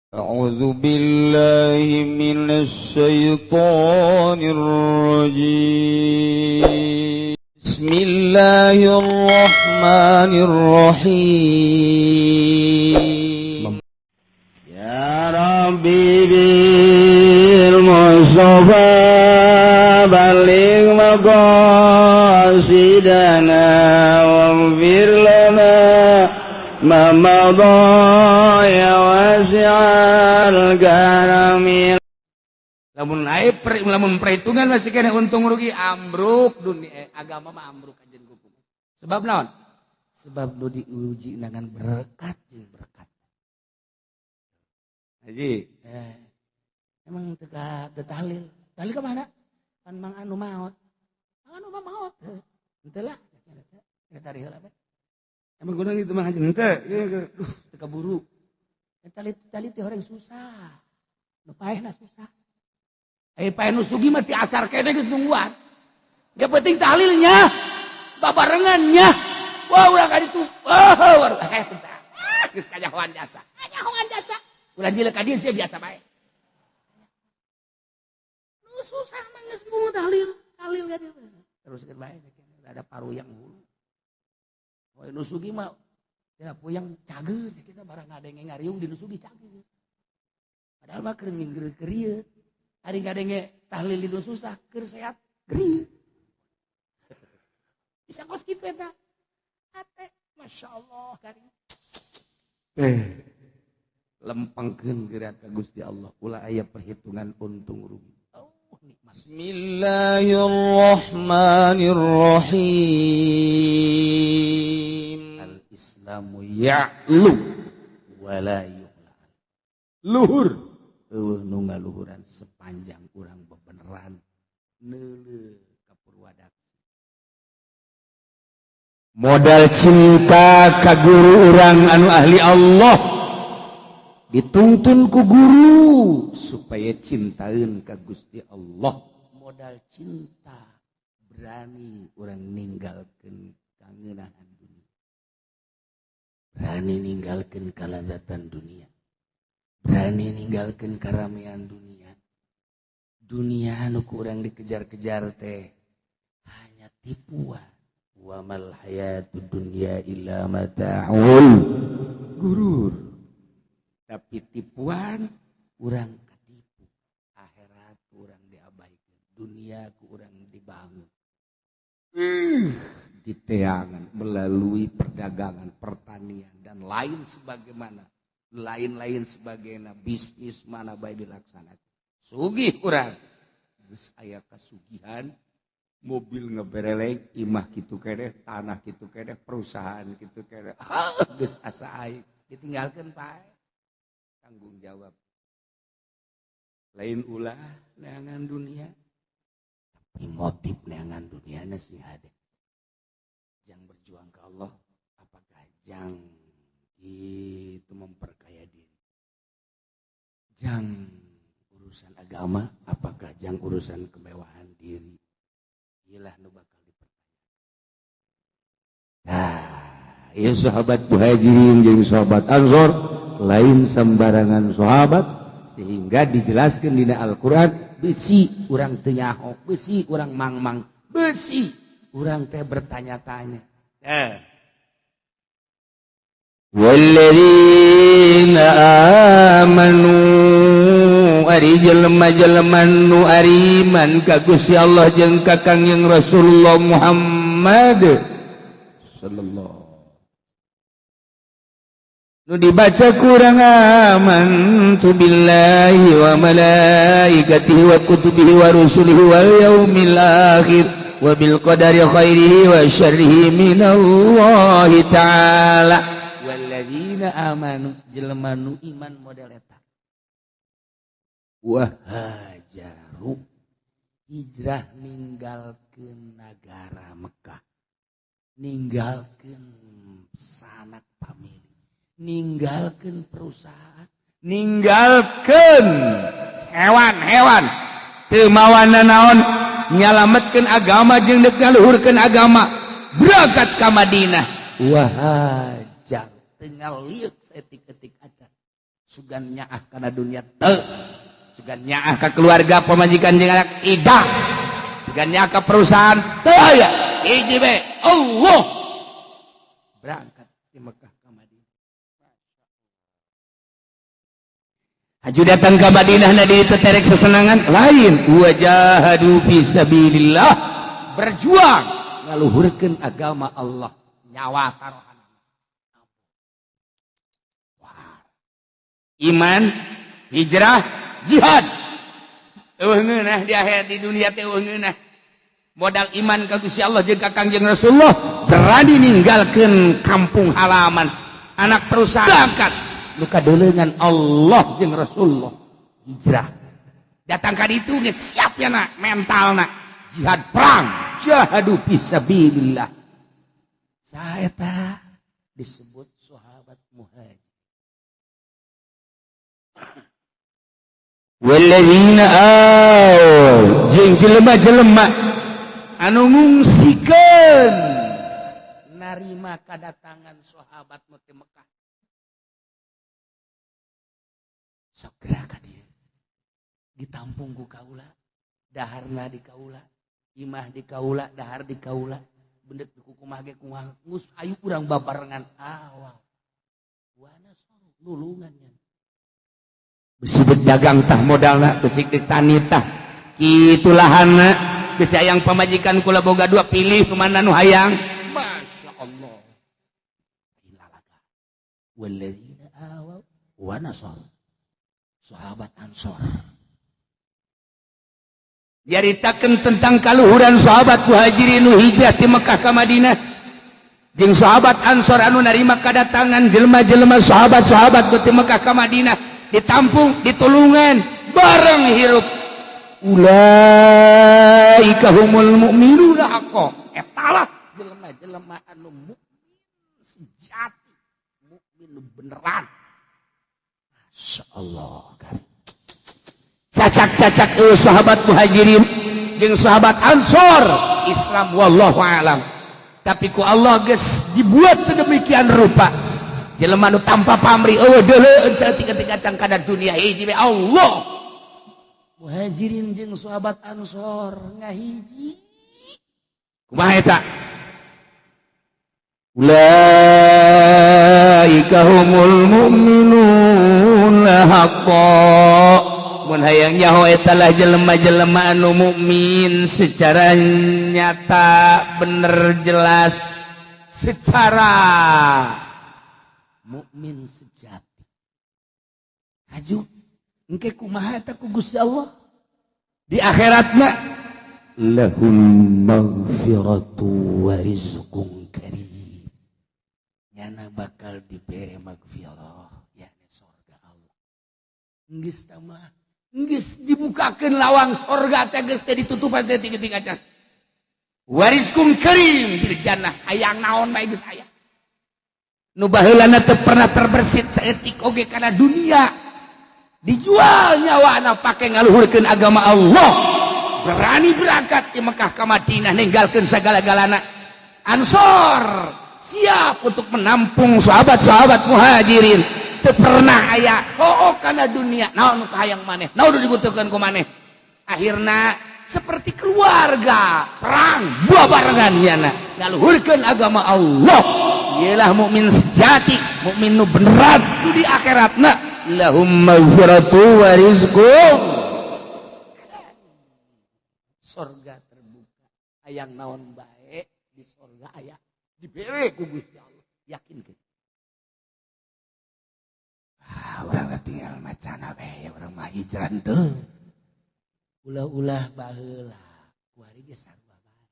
أعوذ بالله من الشيطان الرجيم. بسم الله الرحمن الرحيم. يا ربي بالمصطفى بلغ مقاصدنا واغفر لنا ما مضى يا واسع الكرم. Lamun naik per, lamun perhitungan masih kena untung rugi, ambruk dunia, agama mah ambruk anjeun kuku. Sebab naon? Sebab nu diuji dengan berkat jeung berkat. Haji. Emang teu teu tahlil tahlil ke mana kan? Mang anu maot, mang anu mah maot henteu lah, kita tarik heula bae. Emang gunung itu mah haji henteu? Duh, teu kaburu. Tahlil tahlil teh orang susah, nu paehna susah. Paeh nu sugih mah ti asar kene geus nungguan. Gak penting tahlilnya, babarengannya. Wah, urang ka ditu. Wah, baru geus kanyahoan jasa. Kanyahoan jasa. Ulah dieu ka dieu sia biasa bae. Nu susah mah geus mau tahlil, tahlil ka dieu. Teruskeun bae, ada paruyang hulu. Wah, nu sugih mah tina puyang cager, kita barang ngadenge ngariung di nu sugih cager. Padahal mah keur minggir keur ieu. Ari ngadenge tahlil di nu susah keur sehat gering. Bisa kos kitu eta. Ate, Masya Allah garing. Lempengkeun gerak ka Gusti Allah, ulah aya perhitungan untung rugi. Oh, nikmat. بسم الله الرحمن الرحيم. الإسلام يعلو ولا يعلى. Luhur. Euweuh nu ngaluhuran sepanjang urang bebeneran neuleuh ka Purwadaksi. Modal cinta ka guru urang anu ahli Allah, dituntun ku guru supaya cintaeun ka Gusti Allah. Modal cinta berani urang ninggalkeun kangenahan dunia, berani ninggalkeun kalazatan dunia, berani ninggalkeun keramaian dunia. Dunia anu kurang dikejar-kejar teh hanya tipuan. وما الحياة الدنيا إلا متاع الغرور, tapi tipuan. Urang katipu, akhirat urang diabaikan, dunia ku urang dibangun, diteangan melalui perdagangan, pertanian, dan lain sebagaimana, lain-lain sebagainya, bisnis mana baik dilaksanakan, sugih urang, geus aya kasugihan, mobil ngeberelek, imah kitu keneh, tanah kitu keneh, perusahaan kitu keneh. Ah, geus asa aing ditinggalkeun pae. Tanggung jawab lain ulah neangan dunia. Tapi motif neangan dunia sih hade jang berjuang ke Allah, apakah jang itu memperkaya diri, jang urusan agama, apakah jang urusan kemewahan diri? Ilah nu bakal dipertanyakan. Nah, ieu sahabat Muhajirin jeung sahabat Ansor lain sembarangan sahabat, sehingga dijelaskan dina Al-Qur'an. Bisi urang teu nyaho, bisi urang mang-mang, bisi urang teh bertanya-tanya. والذين آمنوا, ari jelema-jelema nu ariman ka Gusti Allah jeung ka Kangjeng Rasulullah Muhammad sallallahu, nu dibaca kurang آمنت بالله وملائكته وكتبه ورسله واليوم الآخر وبالقدر خيره وشره من الله تعالى. والذين آمنوا, jelema nu iman model eta, وهاجروا, hijrah ninggalkeun nagara Mekah, ninggalkeun sanak famili, ninggalkeun perusahaan, ninggalkeun hewan-hewan, teu mawana naon, nyalametkeun agama jeung deuk ngaluhurkeun agama, berangkat ka Madinah. وهاجر, tinggal liuk seetik-etik acan. Sugan nyaah kana dunia teu, sugan nyaah ka keluarga, pamajikan jeung anak tidak, sugan nyaah ka perusahaan teu aya, hiji be, Allah. Berangkat di Mekah ka Madinah. Haju datang ke Madinah na di itu terek sesenangan lain, wajahadu fi sabilillah, berjuang ngaluhurkeun agama Allah, nyawa taruhan. Wah. Iman, hijrah, jihad. Eueuh ngeunah di akhirat, di dunia teh eueuh ngeunah. Modal iman ka Gusti Allah jeung ka Kangjeng Rasulullah, berani ninggalkeun kampung halaman, anak, perusahaan, berangkat nu kadeuleunan Allah jeung Rasulullah, hijrah datang ka ditu geus siap ya nak mentalna jihad, perang, jahadu fisabilillah. Saeta disebut sahabat muhajir. Walladzina aw jeung jelema-jelema anu ngungsikeun narima kadatangan sahabat nu ti Mekah, sok gerak ka dieu, ditampung ku kaula, daharna di kaula, imah di kaula, dahar di kaula, bendek di kukumah ge kumaha geus, ayu urang babarengan. Awal wana soru nulungan nya, besi dek dagang tah modalna, besi dek tani tah kitu lahanna, besi hayang pamajikan kula boga dua, pilih kemana nu hayang. Masya Allah, lalaga walladzina awaw wa nasaru, sahabat Ansor. Nyaritakeun tentang kaluhuran sahabat Muhajirin nu hijrah di Mekah ka Madinah jeung sahabat Ansor anu narima kadatangan jelema-jelema sahabat-sahabat di Mekah ka Madinah, ditampung, ditulungan, bareng hirup. Ulaika humul mu'minuna haqqo, etalah jelema-jelema anu mukmin sejati, mukmin nu beneran. Masya Allah kan, cacak-cacak eueuh sahabat Muhajirin jeung sahabat Ansor Islam, wallahu alam, tapi ku Allah geus dibuat sedemikian rupa jelema nu tanpa pamrih, eueuh deuleueun saeutik kacang kana dunia, hiji we, Allah. Muhajirin jeung sahabat Ansor ngahiji. Kumaha eta? Ulaika humul mu'minuna haqqo. Mun hayang nyaho, eta lah jelema-jelema anu mukmin secara nyata, bener, jelas, secara mukmin sejati. Haju engke kumaha eta ku Gusti Allah di akhiratna? Lahum maghfiratu wa rizqun karim, nyana bakal dibere magfirah, yakni sorga Allah. Geus mah geus dibukakeun lawang sorga teh, geus teh ditutupan saeutik acan. Warizqun karim bil jannah, hayang naon bae geus aya. Nu baheulana teu pernah terbersit saeutik oge kana dunia, dijual nyawana pake ngaluhurkeun agama Allah, berani berangkat di Mekah ke Madinah, ninggalkeun segala-galana. Ansor siap untuk menampung sahabat-sahabat Muhajirin, teu pernah aya oh, kana dunia, naon nu kahayang maneh, naon nu dibutuhkeun ku maneh. Akhirna seperti keluarga, perang babarengan nyana ngaluhurkeun agama Allah. Iyalah mukmin sejati, mukmin nu beneran, nu di akhiratna lahum maghfiratu wa rizqun, sorga terbuka, hayang naon bae di sorga aya, dibere ku Gusti Allah, yakin ke? Ah, urang tinggal macana bae, urang mah hijrah teu ulah-ulah baheula, kuari ge sarua bae.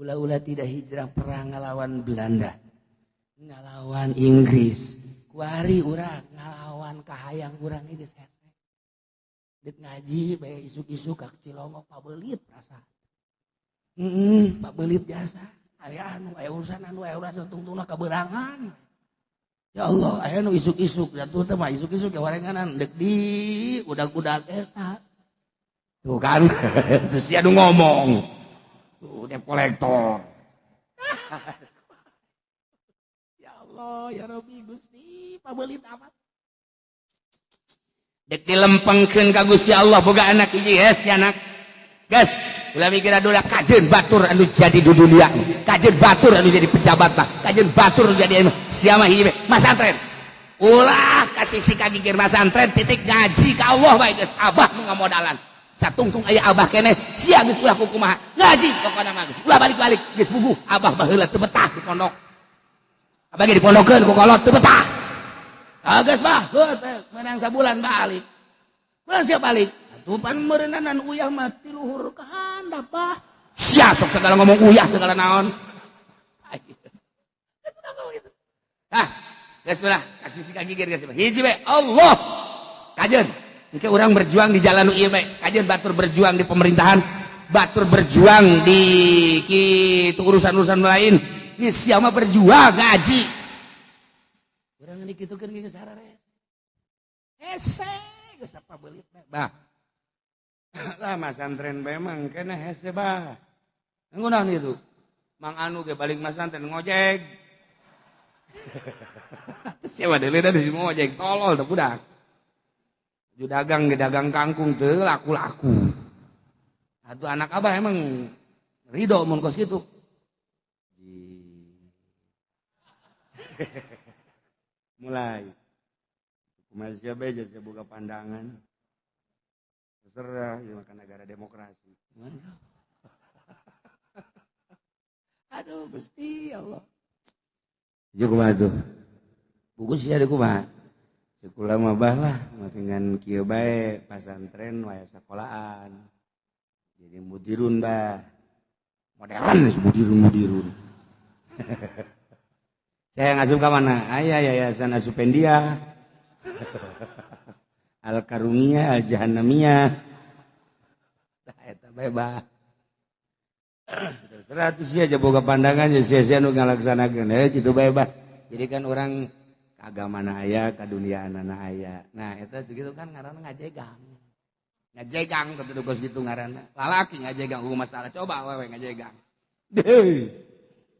Ulah-ulah tidak hijrah, perang ngalawan Belanda, ngalawan Inggris, kuari urang ngalawan kahayang urang ini geus hese. Dek ngaji bae isuk-isuk ka Cilongok, pabelit rasa. Heeh, pabelit jasa. Aya anu aya urusan, anu aya urusan, tungtungna kaberangan. Ya Allah, aya nu isuk-isuk jatuh teh mah isuk-isuk ya warenganan dek di udag-udag eta. Tuh kan, terus dia nu ngomong. Tuh debt collector. Ya Allah, ya Rabbi Gusti, pabelit amat. Dek dilempengkeun ka Gusti Allah boga anak hiji geus si anak. Geus, ulah mikir aduh kajeun batur anu jadi di dunia. Kajeun batur anu jadi pejabat mah. Kajeun batur anu jadi anu sia mah hiji we masantren. Ulah kasih si kagigir masantren titik ngaji ka Allah bae geus abah nu ngamodalan. Satungtung aya abah keneh sia geus ulah kukumaha. Ngaji pokona mah geus ulah balik-balik geus bubuh abah baheula teu betah di pondok. Abah ge dipondokeun ku kolot teu betah. Ah geus bah, menang sabulan balik. Bulan siap balik. Atuh pan meureunana uyah mah ti luhur ka handap bah. Sia sok segala ngomong uyah segala naon. Ah, geus ulah kasih si kagigir geus. Hiji we Allah. Kajeun. Engke urang berjuang di jalan nu ieu bae. Kajeun batur berjuang di pemerintahan, batur berjuang di kitu urusan-urusan lain. Geus sia mah berjuang ngaji. Urang dikitukeun geus harares. Hese geus apa beulit bah. Lah masantren bae mah engkena hese bah. Ngunaon itu? Mang anu ge balik masantren ngojek. Siapa deuleu da ngojek tolol teh budak. Ju dagang ge dagang kangkung teu laku-laku. Atuh anak abah emang ridho mun kos kitu. Mulai. Kumaha sia bae geus boga pandangan. Terserah ieu mah negara demokrasi. Aduh Gusti Allah. Jeung kumaha tuh? Buku sia deui kumaha? Sekolah mah bah lah, matingan kieu bae pasantren waya sekolahan. Jadi mudirun bah. Modern mudirun-mudirun. Saya ngasup ka mana? Aya Yayasan Asupendia. Al Karumiyah, Al Jahannamiyah. Tah eta bae bah. Terserah tuh sia aja boga pandangan ya sia-sia nu ngalaksanakeun kitu bae bah. Jadi kan orang agamana aya, kaduniaanana aya. Nah, eta gitu kan ngaranna ngajegang. Ngajegang teh kos kitu ngaranna. Lalaki ngajegang eueuh masalah coba awewe ngajegang. Deuh.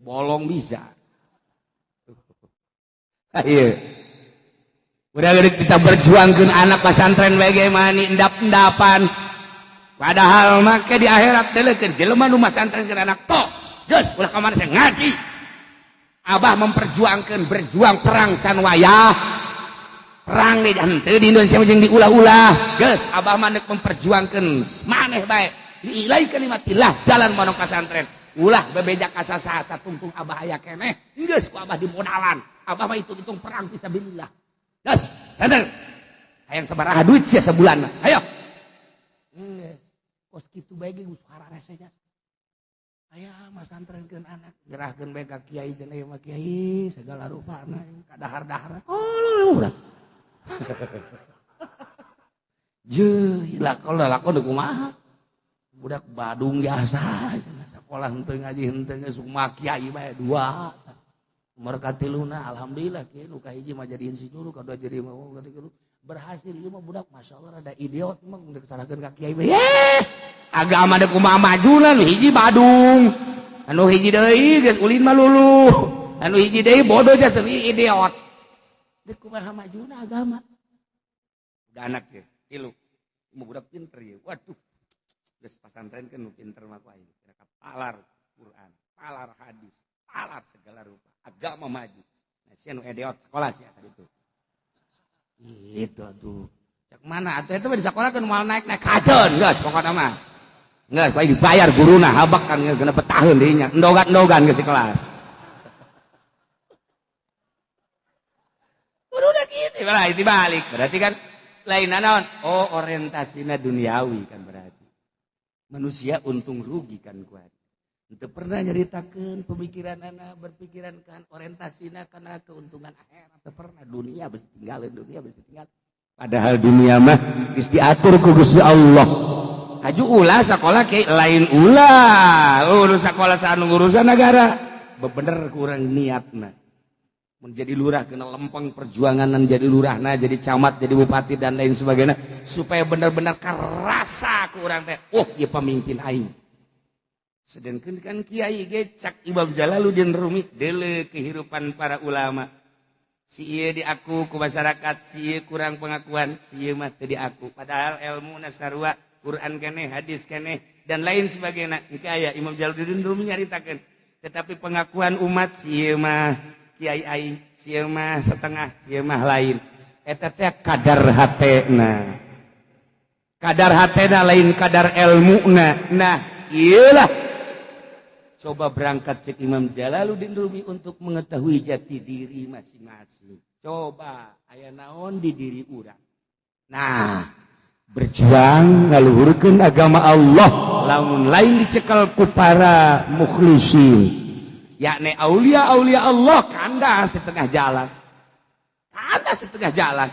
Bolong bisa. Ayo. Udah gede kita berjuangkeun anak pasantren bagaimana endap-endapan. Padahal make di akhirat deuleukeun jelema nu masantrenkeun anak tok. Geus ulah ka mana saya ngaji. Abah memperjuangkan berjuang perang can wayah. Perang di henteu di Indonesia jeung diulah-ulah. Geus abah mah deuk memperjuangkeun maneh bae. Liilai kalimatillah jalan mondok pasantren. Ulah bebeja ka sasaha satungtung abah aya keneh. Geus ku abah dimodalan. Abah mah hitung-hitung perang fisabilillah. Geus, sadar. Hayang sabaraha duit sia sabulan. Ayo. Geus. Kos kitu bae ge geus hararese jas. Aya masantrenkeun anak, gerahkeun bae ka kiai cenah ieu mah kiai segala rupana kadahar-dahar. Tolol budak. Jeuh, lakon lakon kumaha. Budak Badung biasa sekolah henteu ngaji henteu geus kumaha kiai bae dua. Umur katiluna alhamdulillah kieu nu kahiji mah jadi insinyur, kadua jadi mah katilu berhasil ieu mah budak masyaallah rada idiot mah geus salahkeun ka kiai bae. Agama deuk kumaha majuna nu hiji Badung. Anu hiji deui geus ulin mah luluh. Anu hiji deui bodoh jasa idiot. Deuk kumaha majuna agama. Udah anak ye, tilu. Mau budak pinter ye. Waduh. Geus pasantrenkeun nu pinter mah ku aing. Talar Quran, talar hadis, talar segala rupa. Agama maju. Nah, sia nu idiot sekolah sia tadi itu. Gitu atuh. Cek mana atuh eta mah di sekolah kan moal naik-naik kajeun geus pokona mah. Geus bae dibayar guruna habak kan genep tahun deui nya. Endogan-endogan geus di kelas. Guruna kitu lah itu balik. Berarti kan lain naon? Oh, orientasina duniawi kan berarti. Manusia untung rugi kan kuat. Untuk pernah nyeritakan pemikiran anak berpikiran kan orientasina karena keuntungan akhirat. Teu pernah dunia mesti tinggalin, dunia mesti tinggal. Padahal dunia mah geus diatur ku Gusti Allah. Haju ulah sekolah ke lain ulah. Urus sekolah sanu urusan negara. Bener kurang niatna. Menjadi lurah kena lempeng perjuangan jadi lurahna, jadi camat, jadi bupati dan lain sebagainya supaya benar-benar kerasa kurang teh. Oh, ieu pemimpin aing. Sedangkan kan kiai ge cak Imam Jalaluddin Rumi deuleu kehidupan para ulama. Si ieu diaku ku masyarakat, si ieu kurang pengakuan, si ieu mah teu diaku. Padahal ilmu sarua, Quran keneh, hadis keneh, dan lain sebagainya. Engke aya Imam Jalaluddin Rumi nyaritakeun. Tetapi pengakuan umat, si ieu mah kiai aing, si ieu mah setengah, si ieu mah lain. Eta teh kadar hatena. Kadar hatena, lain kadar ilmuna. Nah, iyalah, coba berangkat cek Imam Jalaluddin Rumi untuk mengetahui jati diri masing-masing. Coba aya naon di diri urang. Nah, berjuang ngaluhurkeun agama Allah lamun lain dicekal ku para mukhlisin, yakni aulia-aulia Allah, kandas di tengah jalan. Kandas di tengah jalan.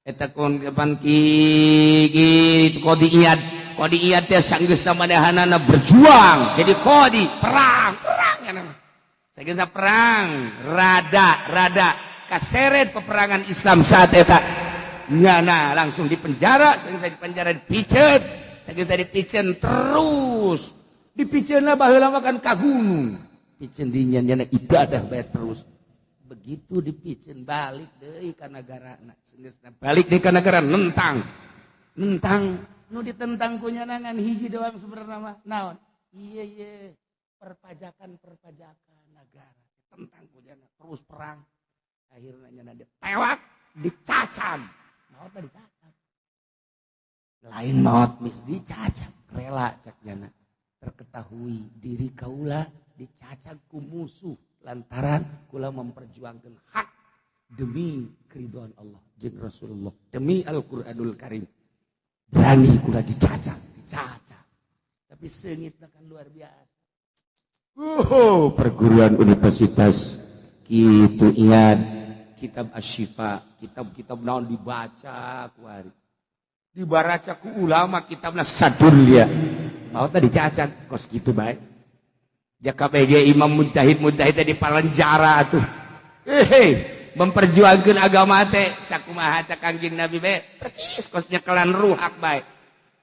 Eta kon kapan ki Qadi Iyad. Qadi Iyad teh sanggeus manahanana berjuang jadi qadi, perang perang ya nama sanggeus perang, rada rada kaseret peperangan Islam saat eta, nyana langsung dipenjara. Sanggeus dipenjara, dipicen. Sanggeus dipicen, terus dipicenna. Baheula mah kan ka gunung picen dinya, nyana ibadah bae terus. Begitu dipicen, balik deui ka nagarana. Balik deui ka nagara, nentang nentang. Nu ditentang ku nyana ngan hiji doang sebenarnya mah. Naon? Iya iya, perpajakan perpajakan negara tentang ku nyana. Terus perang, akhirnya nyana ditewak, dicacag. Maot dicacag, lain maot mis dicacag. Rela cak nyana, terketahui diri kaula dicacag ku musuh lantaran kula memperjuangkan hak demi keridhaan Allah jeung Rasulullah, demi Al-Qur'anul Karim, berani kula dicacag. Dicacag tapi seungit kan luar biasa. Perguruan universitas gitu, ingat kitab Asyifa, kitab-kitab naon dibaca kuari, dibaca ku ulama kitabna sadulia. Mau tadi dicacag kos gitu baik. JKPG imam mujtahid mujtahid di palenjara tuh, eh memperjuangkan agama teh sakumaha cak Kangjeng Nabi be, persis kos nyekelan ruhak bae.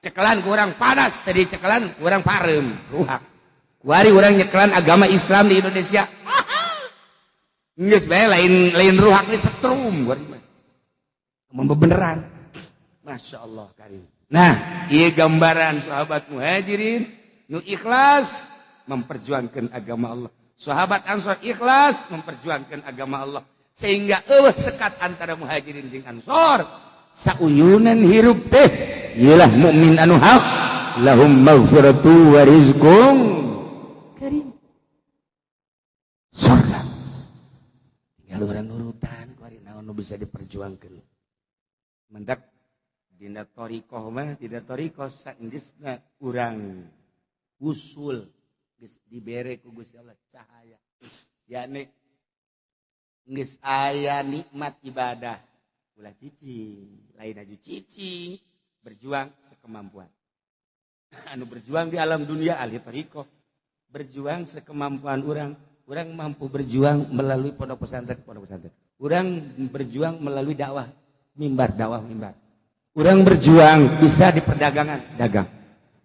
Cekelan kurang panas tadi, cekelan kurang parem, ruhak. Kuari urang nyekelan agama Islam di Indonesia geus bae, lain lain ruhak, ini setrum kuari mah beneran. Masya Allah karim. Nah, iya, gambaran sahabat Muhajirin nu ikhlas memperjuangkan agama Allah, sahabat Ansor ikhlas memperjuangkan agama Allah, sehingga eueuh sekat antara Muhajirin jeung Ansor. Sauyunan hirup teh iyalah mukmin anu hak, lahum maghfiratu wa rizqun karim, surga. Tinggal urang nurutan kuari naon nu bisa diperjuangkeun. Mendak dina thariqah mah, dina thariqah saenggeusna urang usul, geus dibere ku Gusti Allah cahaya, yakni geus aya nikmat ibadah, ulah cicing, lain aju cicing, berjuang sekemampuan. Anu berjuang di alam dunia, ahli thariqah berjuang sekemampuan orang. Orang mampu berjuang melalui pondok pesantren, pondok pesantren. Orang berjuang melalui dakwah mimbar, dakwah mimbar. Orang berjuang bisa di perdagangan, dagang.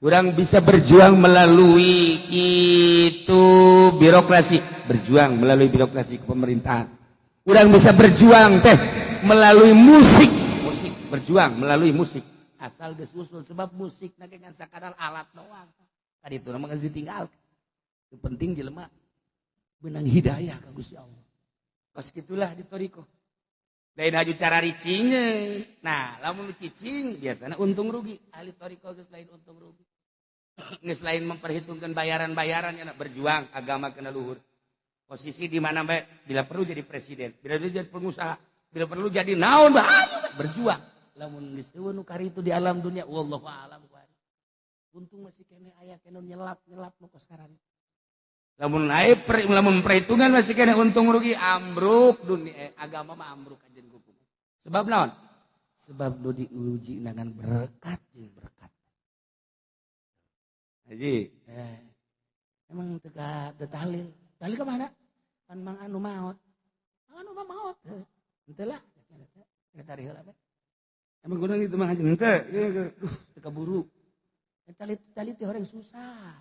Orang bisa berjuang melalui itu birokrasi, berjuang melalui birokrasi pemerintahan. Orang bisa berjuang teh melalui musik, musik, berjuang melalui musik. Asal geus usul, sebab musik na ngan sakadar alat doang. Tadi itu nama geus ditinggal. Itu penting jelema benang hidayah ka Gusti Allah. Kos gitulah di thariqah. Lain haju cara ricingnya. Nah, lamun cicing biasanya untung rugi. Ahli thariqah geus lain untung rugi. Geus lain memperhitungkan bayaran-bayaran, ya berjuang agama kena luhur. Posisi di mana bae, bila perlu jadi presiden, bila perlu jadi pengusaha, bila perlu jadi naon bah, ayo berjuang. Lamun geus eueuh nu itu di alam dunia, wallahu alam. Untung masih kene aya kene nyelap-nyelap nu kos. Lamun naik per, lamun perhitungan masih kene untung rugi, ambruk dunia, agama mah ambruk aja kuku. Sebab naon? Sebab nu diuji dengan berkat jeung berkat. Haji. Eh, emang teka tahlil. Tahlil kemana? Pan mang anu maot. Mang anu mah maot. Henteu lah. Kita tarik heula. Emang gunung itu mah haji henteu. Duh, teu kaburu. Tali tali teh orang susah.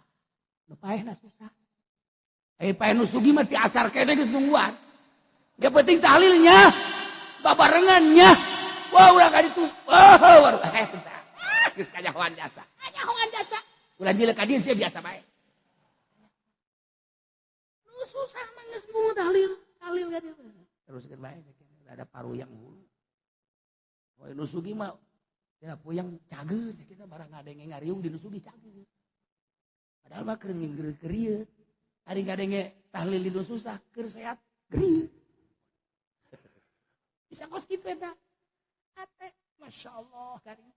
Nu paehna susah. Eh, paeh nu sugih mah ti asar keneh geus nungguan. Gak penting tahlilnya, babarengannya. Wah, urang ka ditu. Wah, baru geus kanyahoan jasa. Kanyahoan jasa. Urang jelek ka dieu sia biasa bae. Nu susah mah geus mau tahlil, tahlil ka dieu. Teruskeun bae ada paruyang hulu. Wah, nu sugih mah ya puyang cager kita barang ngadenge ngariung di nu sugih cager. Padahal mah keur ngeureut. Ari ngadenge tahlil di nu susah keur sehat gering. Bisa kos kitu eta. Hate, Masya Allah garing.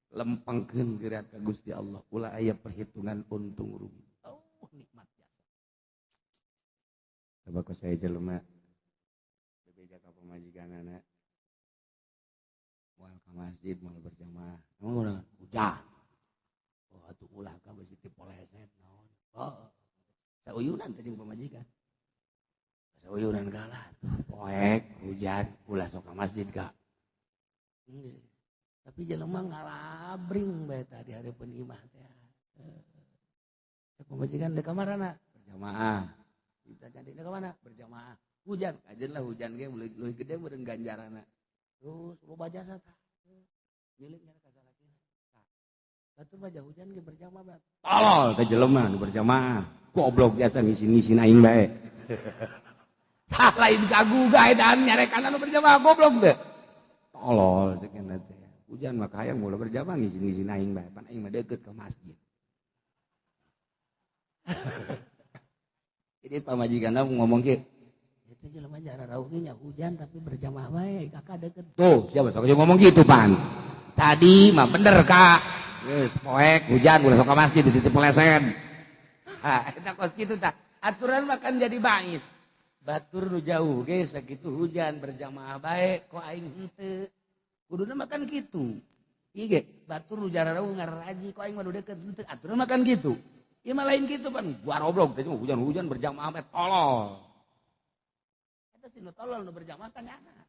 Lempengkeun gerak ka Gusti Allah, ulah aya perhitungan untung rugi. Oh, nikmat biasa. Coba ku saya jelema bebeja ka pamajikanana moal ka masjid, moal berjamaah. Emang urang hujan. Oh, atuh ulah ka beusi ti poleset naon. Oh, sauyunan teh jeung pamajikan. Sauyunan kalah tuh poek hujan ulah sok ka masjid ka. Tapi jelema ngalabring bae tadi hareupeun imah teh. Cek pamajikan deuk ka marana? Berjamaah. Kita jadi deuk ka mana? Berjamaah. Hujan, kajeun lah hujan ge leuwih gede meureun ganjaranna. Terus loba jasa tah. Milik nya ka salakina. Tah. Batur mah hujan ge berjamaah bae. Tolol teh jelema nu berjamaah. Goblok jasa ngisin-ngisin aing bae. Tah lain gagu gaedan nyarekan anu berjamaah goblok teh. Tolol sekian teh. Hujan mah hayang mula berjamaah ngisin-ngisin aing bae. Pan aing mah deukeut ka masjid. Jadi pamajikan ngomong kieu. Itu jelema jara rauh ge nya hujan tapi berjamaah bae, kakak deket. Tuh, siapa sok ngomong gitu pan? Tadi mah bener kak. Geus poek hujan ulah sok ka masjid di situ pelesen. Ha, eta kos kitu tah. Aturan mah kan jadi bais. Batur nu jauh ge sakitu hujan berjamaah bae kok aing henteu. Kuduna mah kan kitu. Ieu ge batur nu jararauh ngaraji kok aing mah nu deket henteu. Aturan mah kan kitu. Ieu mah lain kitu pan. Gua roblok teh hujan-hujan berjamaah bae tolol. Eta si nu tolol nu berjamaah tanyana.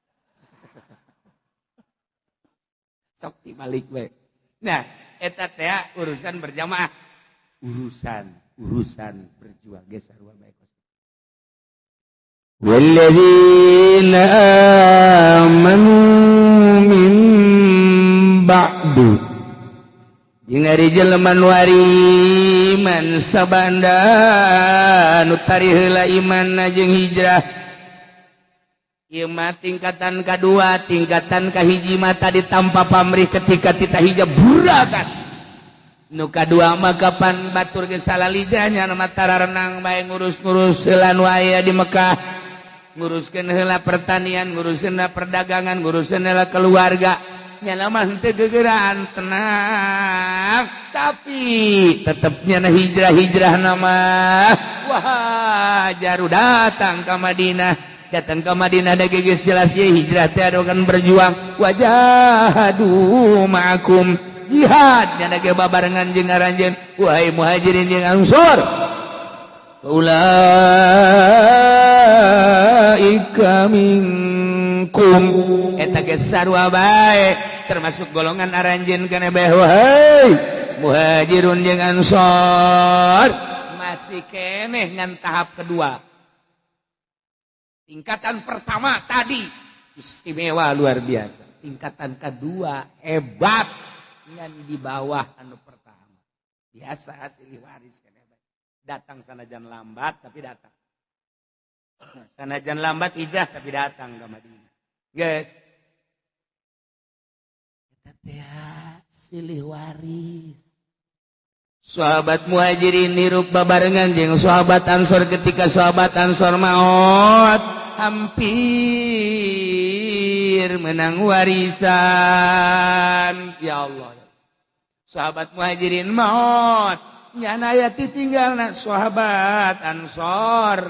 Sok dibalik bae. Nah, eta teh urusan berjamaah. Urusan berjuang ge sarua bae. Walladzina amanu min ba'du jeung ari jelema nu iman sabanda nu tari heula imanna jeung hijrah. Ieu mah tingkatan kadua, tingkatan kahiji mah tadi tanpa pamrih ketika tita hijab burakan. Nu kadua mah kapan batur geus salalijanya mah tararenang bae ngurus-ngurus heula nu aya di Mekah. Nguruskeun heula pertanian, nguruskeun heula perdagangan, nguruskeun heula keluarga. Nyana mah henteu gegeraan tenang, tapi tetep nyana hijrah-hijrah nama. Wah, jaru datang ka Madinah. Datang ke Madinah da geus jelas ye hijrah teh adokan berjuang. Wajahadu ma'akum jihad nyana ge babarengan jeung aranjeun wahai muhajirin jeung ansor. Ulaika minkum eta ge sarua bae termasuk golongan aranjeun kana bae wahai muhajirun jeung ansor. Masih keneh ngan tahap kedua. Tingkatan pertama tadi istimewa luar biasa. Tingkatan kedua hebat ngan di bawah anu pertama. Biasa silih waris keneh bae. Datang sanajan lambat tapi datang. Sanajan lambat hijrah tapi datang ke Madinah. Geus. Eta teh silih waris. Sahabat muhajirin hirup babarengan jeung sahabat ansor ketika sahabat ansor maot hampir menang warisan. Ya Allah. Sahabat muhajirin maot nyana aya ditinggalna sahabat ansor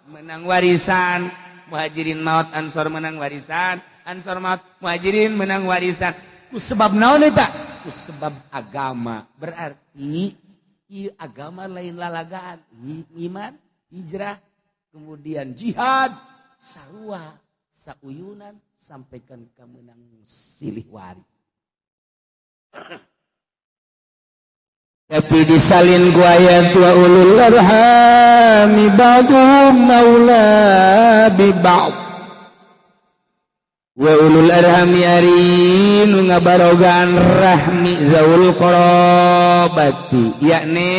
menang warisan. Muhajirin maot ansor menang warisan, ansor maot muhajirin menang warisan. Ku sebab naon eta? Ku sebab agama. Berarti ieu agama lain lalagaan, iman, hijrah, kemudian jihad, sarua sauyunan sampaikan ka menang silih waris. Tapi Tapi disalin ku ayat wa ulul arhami ba'duhum aula bi ba'd. Wa ulul arhami ari nu ngabarogaan rahmi zaul qarabati, yakni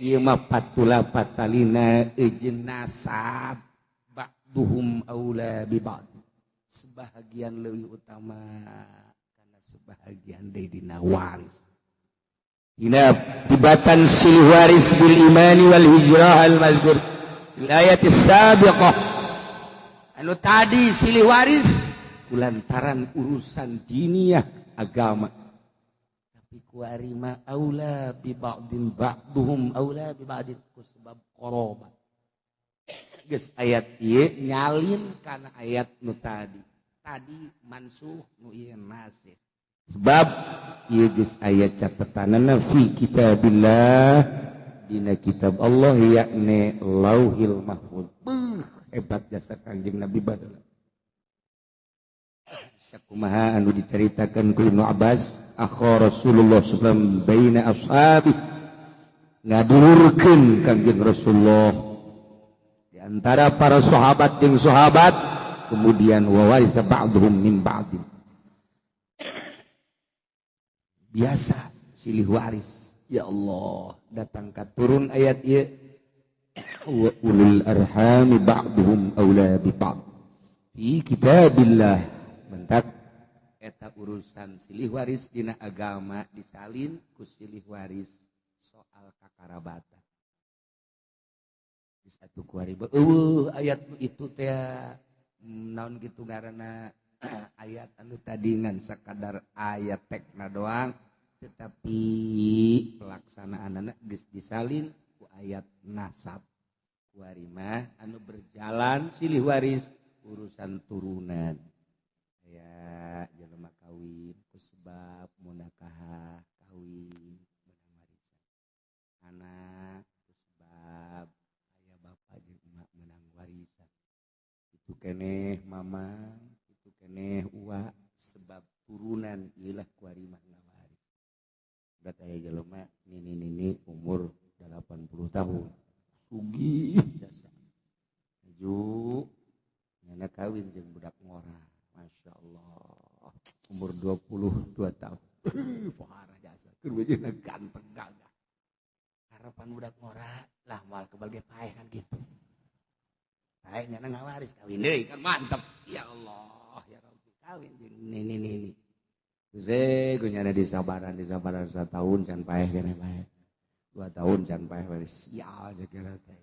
ieu mah patula patalina jeung nasab, ba'duhum aula bi ba'd, sebahagian leuwih utama karena sebahagian deui dina waris. Dina tibatan silih waris bil imani wal hijrah al mazkur fil ayat sabiqah, anu tadi silih waris kulantaran urusan diniyah agama, tapi kuari mah aula bi ba'din, ba'duhum aula bi ba'din ku sebab qarabat. Geus ayat ieu nyalin kana ayat nu tadi, tadi mansuh, nu ieu nasikh, sebab ieu geus aya catetanana fi kitabillah, dina kitab Allah, yakni Lauhil Mahfuz. Beuh, hebat jasa Kangjeng Nabi baheula. Sakumaha anu diceritakan ku Ibnu Abbas, akha Rasulullah sallallahu alaihi wasallam baina ashabi, ngadulurkeun Kangjeng Rasulullah di antara para sahabat jeung sahabat, kemudian wa waritha ba'dhum min ba'din. Biasa silih waris. Ya Allah, datang ka turun ayat ieu wa ulul arhami ba'duhum aula bi ba'd fi kitabillah. Mentak eta urusan silih waris dina agama disalin ku silih waris soal kakarabatan. Di satu kuari eueuh ayat itu teh naon kitu ngaranna, ayat anu tadi ngan sakadar ayat tekna doang, tetapi pelaksanaan anak geus disalin ku ayat nasab. Kuari mah anu berjalan silih waris urusan turunan ya, jelema kawin ku sebab munakahah, kawin menang warisan, anak ku sebab aya bapak jeung emak menang warisan, itu keneh mama, itu keneh uwa, sebab turunan ilah kuari mah ngawaris. Berat aya jelema nini-nini umur 80 tahun sugih jasa maju, nyana kawin jeung budak ngora, Masya Allah, umur 22 tahun, pohara jasa keur wajahna ganteng gagah. Harapan budak ngora lah moal kebal ge paeh kan gitu. Paeh nyana ngawaris, kawin deui kan mantep. Ya Allah ya Rabbi, kawin jeung nini-nini. Ze nyana disabaran disabaran, 1 tahun can paeh keneh paeh, 2 tahun can paeh, waris sial kira teh.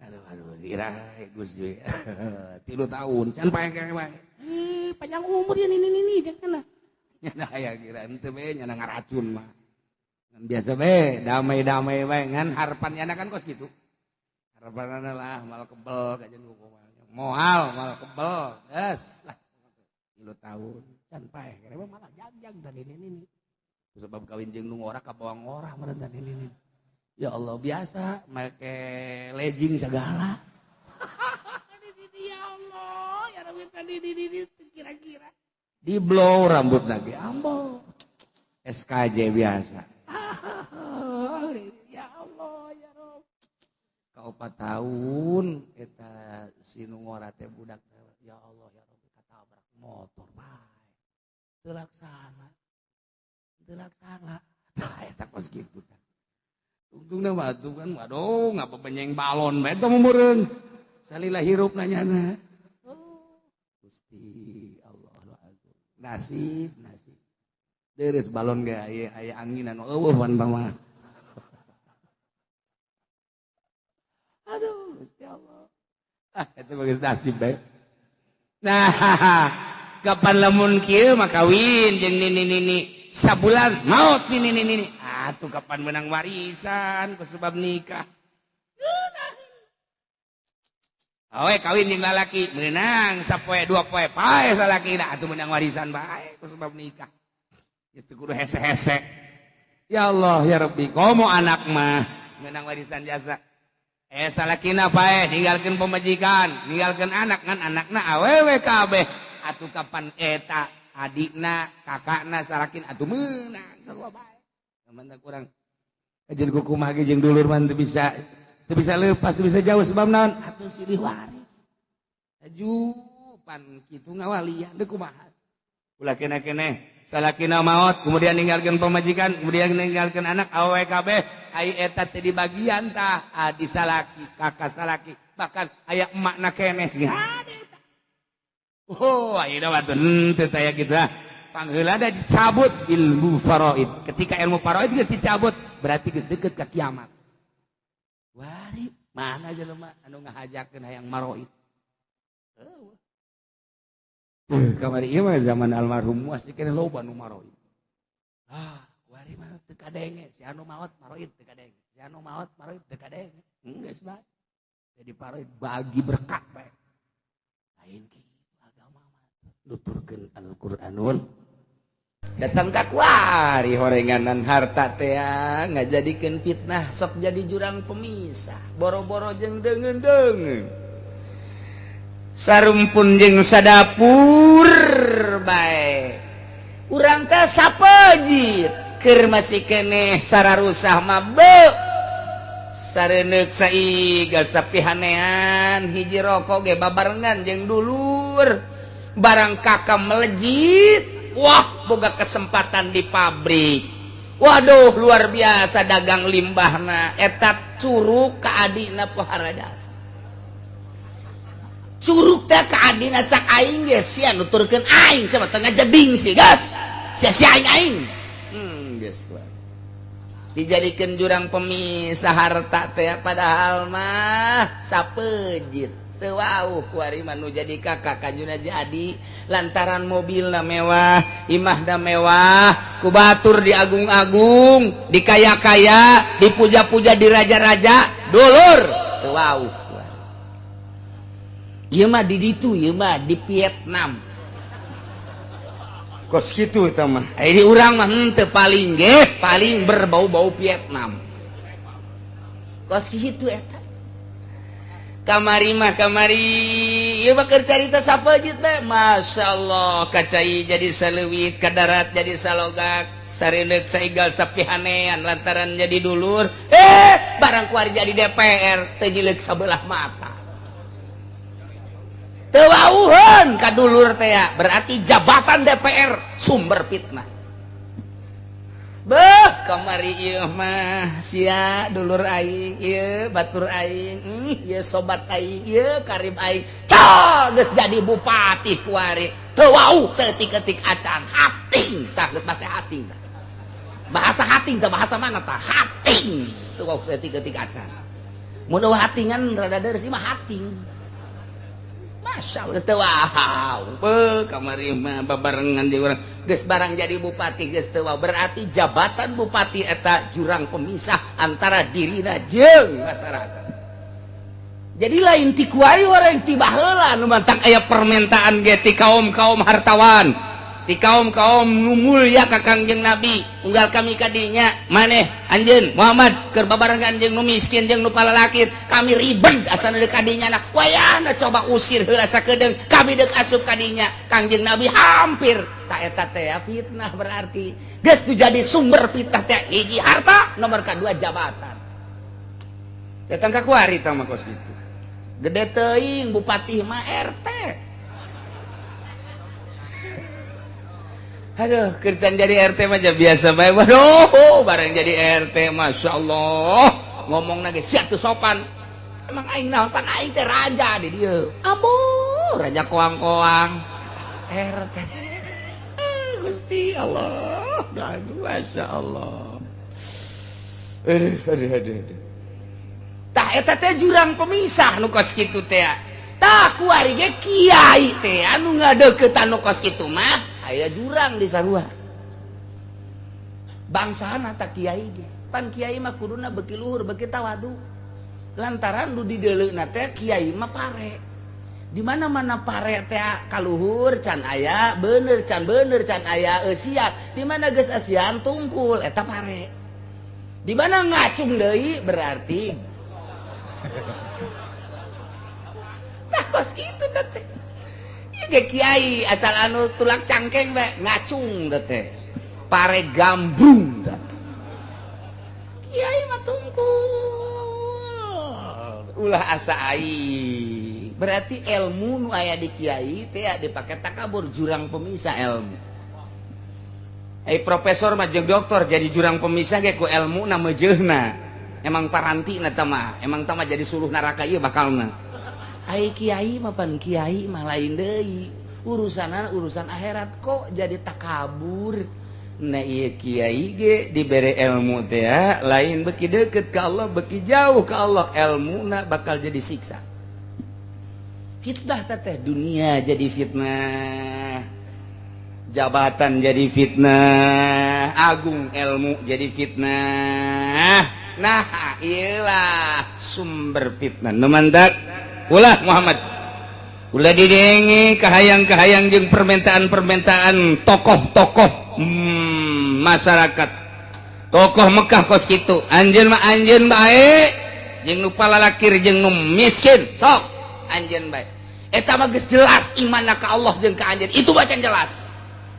Aduh aduh, ira Gus, 3 tahun can paeh keneh paeh. Ih, panjang umur ya nini nini jangan. Nyana aya kira henteu be, nyana ngaracun mah ngan biasa be, damai-damai bae, ngan harapan nyana kan kos gitu. Harapanna lah mal kebel kajian kumaha moal mal kebel geus lah, 3 tahun can paeh keneh malah jangjang tadi nini nini. Sebab kawin jeung nu ngora kabawa ngora meureun tadi nini. Ya Allah, biasa make legging segala. Ya Allah ya Rabbi, tadi di kira-kira di blow rambut lagi ambo SKJ biasa. Ya Allah ya Rob. Ka 4 tahun eta si nu ngora teh budak, ya Allah ya Rabbi, katabrak motor bae teu laksana teu laksana. Tah, eta kos kitu tah. Tungtungna mah tuh kan, waduh, ngapa benyeng balon bae teh meureun salila hirup nanyana. Oh, Gusti Allah agung, nasib nasib deres balon ge aya aya angin anu eueuh pan mah. Aduh Gusti Allah, ah itu bagus nasib bae. Nah, kapan lamun kieu mah kawin jeung nini nini, sabulan maut nini nini, atuh kapan menang warisan ku sebab nikah? Awe kawin jeung lalaki menang sapoe 2 poe paeh salaki, atuh menang warisan bae ku sebab nikah. Geus teu kudu hese-hese. Ya Allah ya Rabbi, komo anak mah menang warisan jasa. Eh, salakina paeh ninggalkeun pamajikan, ninggalkeun anak, ngan anakna awewe kabeh. Atuh kapan eta adikna, kakakna salakin atuh meunang sarua bae. Mantap kurang kajian kumaha ge jeung dulur mah teu bisa lepas, teu bisa jauh. Sebab naon atuh? Silih waris. Aju pan kitu ngawalian deuk kumaha? Ulah kena-kene salakina maot, kemudian ninggalkeun pamajikan, kemudian ninggalkeun anak awewe kabeh. Ai eta teh di bagian tah adi salaki, kakak salaki, bahkan aya emakna keneh. Oh, ayeuna mah teu taya kitu ah. Pangheula da dicabut ilmu faraid. Ketika ilmu faraid geus dicabut, berarti geus deket ka kiamat. Wari mana jelema anu ngahajakeun hayang maroid? Tuh, kamari ieu mah zaman almarhum masih keneh loba nu maroid. Ah, wari mah teu kadenge si anu maot maroid, teu kadenge si anu maot maroid, teu kadenge. Geus bae jadi paroid, bagi berkat bae. Lain kitu agama mah. Nuturkeun Al-Qur'anul datang ka kuari horenganan harta teh ngajadikeun fitnah, sok jadi jurang pemisah, boro-boro jeung deungeun-deungeun, sarumpun jeung sadapur bae. Urang teh sapejit keur masih keneh sararusah mah be sareneuk saigal sapihanean, hiji rokok ge babarengan jeung dulur. Barang kakak melejit, wah, boga kesempatan di pabrik, waduh, luar biasa dagang limbahna eta curug ka adina, pohara jasa curug teh ka adina. Cak aing ge sia nuturkeun aing sama tengah jeding sih gas sia sia aing aing. Geus dijadikan jurang pemisah harta teh, padahal mah sapejit teu wauh. Kuari mah nu jadi kakak kanjuna jadi lantaran mobilna mewah, imahna mewah, ku batur diagung-agung, dikaya-kaya, dipuja-puja, di raja-raja, dulur teu wauh. Ieu mah di ditu, ieu mah di Vietnam kos kitu eta mah. Ini urang mah henteu, paling ge paling berbau-bau Vietnam kos kitu eta. Kamari mah, kamari ieu mah keur carita sapejit teh, masyaallah, kacai jadi saleuwit, ka darat jadi salogak, sareundeuk saigal sapihanean lantaran jadi dulur. Eh, barang kuari jadi DPR teu nyileuk sabelah mata, teu wauheun ka dulur teh. Berarti jabatan DPR sumber fitnah. Beh, kamari ieu mah sia dulur aing ieu, batur aing ieu, sobat aing ieu, karib aing. Cah, geus jadi bupati kuari teu wau saeutik-eutik acan, hating tah. Geus bahasa hating tah, bahasa hating tah, bahasa mana tah? Hating teu wau saeutik-eutik acan. Mun eueuh hatingan rada deureuh mah hating. Masya Allah, teu wau. Beuh, kamari mah babarengan di urang geus barang jadi bupati geus teu wau. Berarti jabatan bupati eta jurang pemisah antara dirina jeung masyarakat. Jadi lain ti kuari, orang ti baheula nu mantak aya permintaan ge ti kaum-kaum hartawan, ti kaum-kaum nu mulya ka Kangjeng Nabi, unggal kami kadinya maneh anjeun Muhammad keur babarengan jeung nu miskin jeung nu palalakit, kami ribet asana deuk kadinya. Nah, wayahna coba usir heula sakedeung, kami deuk asup kadinya. Kangjeng Nabi hampir tak eta teh fitnah. Berarti geus jadi sumber fitnah teh hiji harta, nomor kedua jabatan. Datang ka kuari tah mah kos kitu. Gede teuing bupati mah RT. Aduh, kerjaan jadi RT mah biasa bae. Waduh, bareng jadi RT, Masya Allah, ngomong lagi siap tuh sopan. Emang aing naon? Pan aing teh raja di dieu. Ambo, raja koang-koang. RT. Gusti Allah. Aduh, Masya Allah. Aduh, aduh, aduh, aduh. Tah eta teh jurang pemisah nu kos kitu teh. Tah kuari ge kiai teh anu ngadeukeutan nu kos kitu mah aya jurang di sarua bangsana. Tak kiai ge pan kiai mah kuduna beuki luhur beuki tawadu, lantaran nu dideuleuna teh kiai mah pare. Di mana-mana pare teh kaluhur can aya bener, can bener, can aya eusian. Di mana geus eusian tungkul eta pare, di mana ngacung deui berarti tah kos kitu teh. Ieu kiai asal anu tulak cangkeng bae ngacung teh, pare gambrung teh. Tungkul ulah asa aing. Berarti ilmu nu aya di kiai teh dipake takabur, jurang pemisah ilmu. Eh, profesor mah jeung doktor jadi jurang pemisah ge ku ilmu na meujeuhna. Emang paranti na mah, emang tama jadi suluh neraka ieu bakalna. Ai kiai mah pan kiai mah lain deui. Urusanan urusan akhirat kok jadi takabur. Nah, ieu kiai ge dibere ilmu teh lain beki deket ke Allah, beki jauh ke Allah ilmuna bakal jadi siksa. Fitnah teh dunia jadi fitnah, jabatan jadi fitnah, agung ilmu jadi fitnah. Nah, iyalah sumber fitnah. Nu mantak ulah Muhammad ulah didenge kahayang-kahayang jeung permintaan-permintaan tokoh-tokoh masyarakat, tokoh Mekah kos kitu. Anjeun mah anjeun bae jeung nu palalakir jeung nu miskin, sok anjeun bae. Eta mah geus jelas imanna ka Allah jeung ka anjeun itu bacan jelas.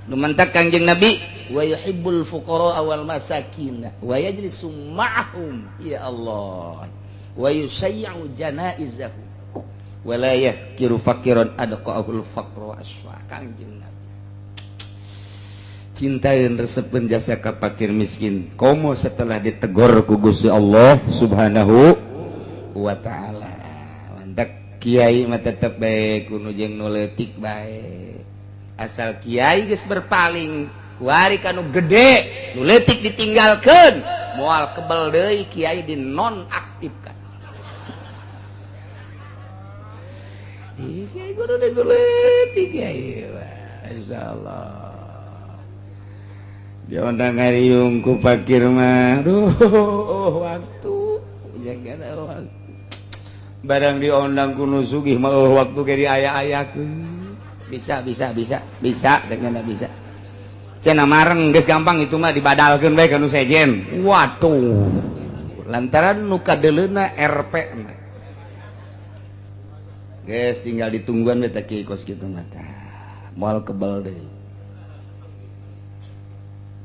Nu mantak Kangjeng Nabi wa yuhibbul fuqara wal masakin wa yajlisu ma'ahum, ya Allah, wa yusayyi'u janaizahu wa la yahkiru faqiran adqa'ahul faqru asfa. Kangjeng Nabi cintain, resepeun jasa ka fakir miskin, komo setelah ditegor ku Gusti Allah Subhanahu wa taala. Mantak kiai mah tetep bae kudu jeung nu leutik bae. Asal kiai geus berpaling kuari kanu gede, nu leutik ditinggalkeun, moal kebel deui kiai dinonaktifkan. Ih, kiai kudu nu leutik kiai. Insyaallah diondang ngariung ku fakir mah, duh, waktu jangan waktu. Barang diondang ku nu sugih mah, oh, waktu ge diaya-ayakeun. Bisa, bisa, bisa, bisa dengan bisa cenah mareng geus gampang itu mah dibadalkeun bae ka nu sejen. Waduh, lantaran nu kadeuleuna RP mah geus tinggal ditungguan we teh kieu kos kitu mah tah moal kebel deui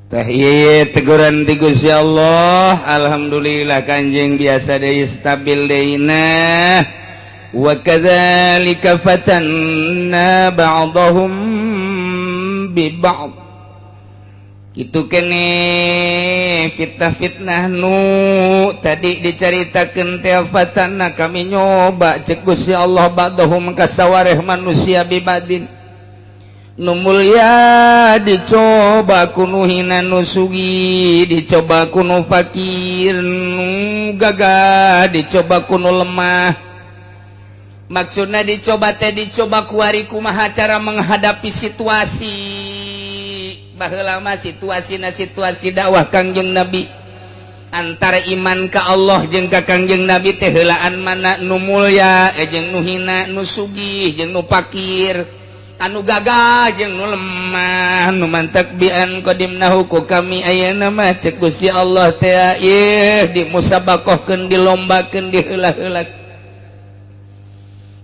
teh. Ieu teguran ti Gusti Allah. Alhamdulillah Kanjeng biasa deui, stabil deui. Nah, wa kadzalika fatanna ba'dahum bi ba'd. Kitu kene fitnah-fitnah nu tadi dicaritakeun teh. Fatanna, kami nyoba cek Gusti Allah, ba'dahum kasawareh manusia, bi ba'din, nu mulia dicoba ku nu hina, nu sugih dicoba ku nu fakir, nu gagah dicoba ku nu lemah. Maksudnya dicoba teh dicoba kuari kumaha cara menghadapi situasi. Baheula mah situasi na situasi dakwah Kangjeng Nabi antara iman ka Allah jeung ka Kangjeng Nabi teh heulaan mana nu mulya jeung nu hina, nu sugih jeung nu fakir, anu gagah jeung nu lemah. Nu mantak bian qadimnahu ku kami ayeuna mah cek Gusti Allah teh ieu dimusabakohkeun, dilombakeun, diheula-heula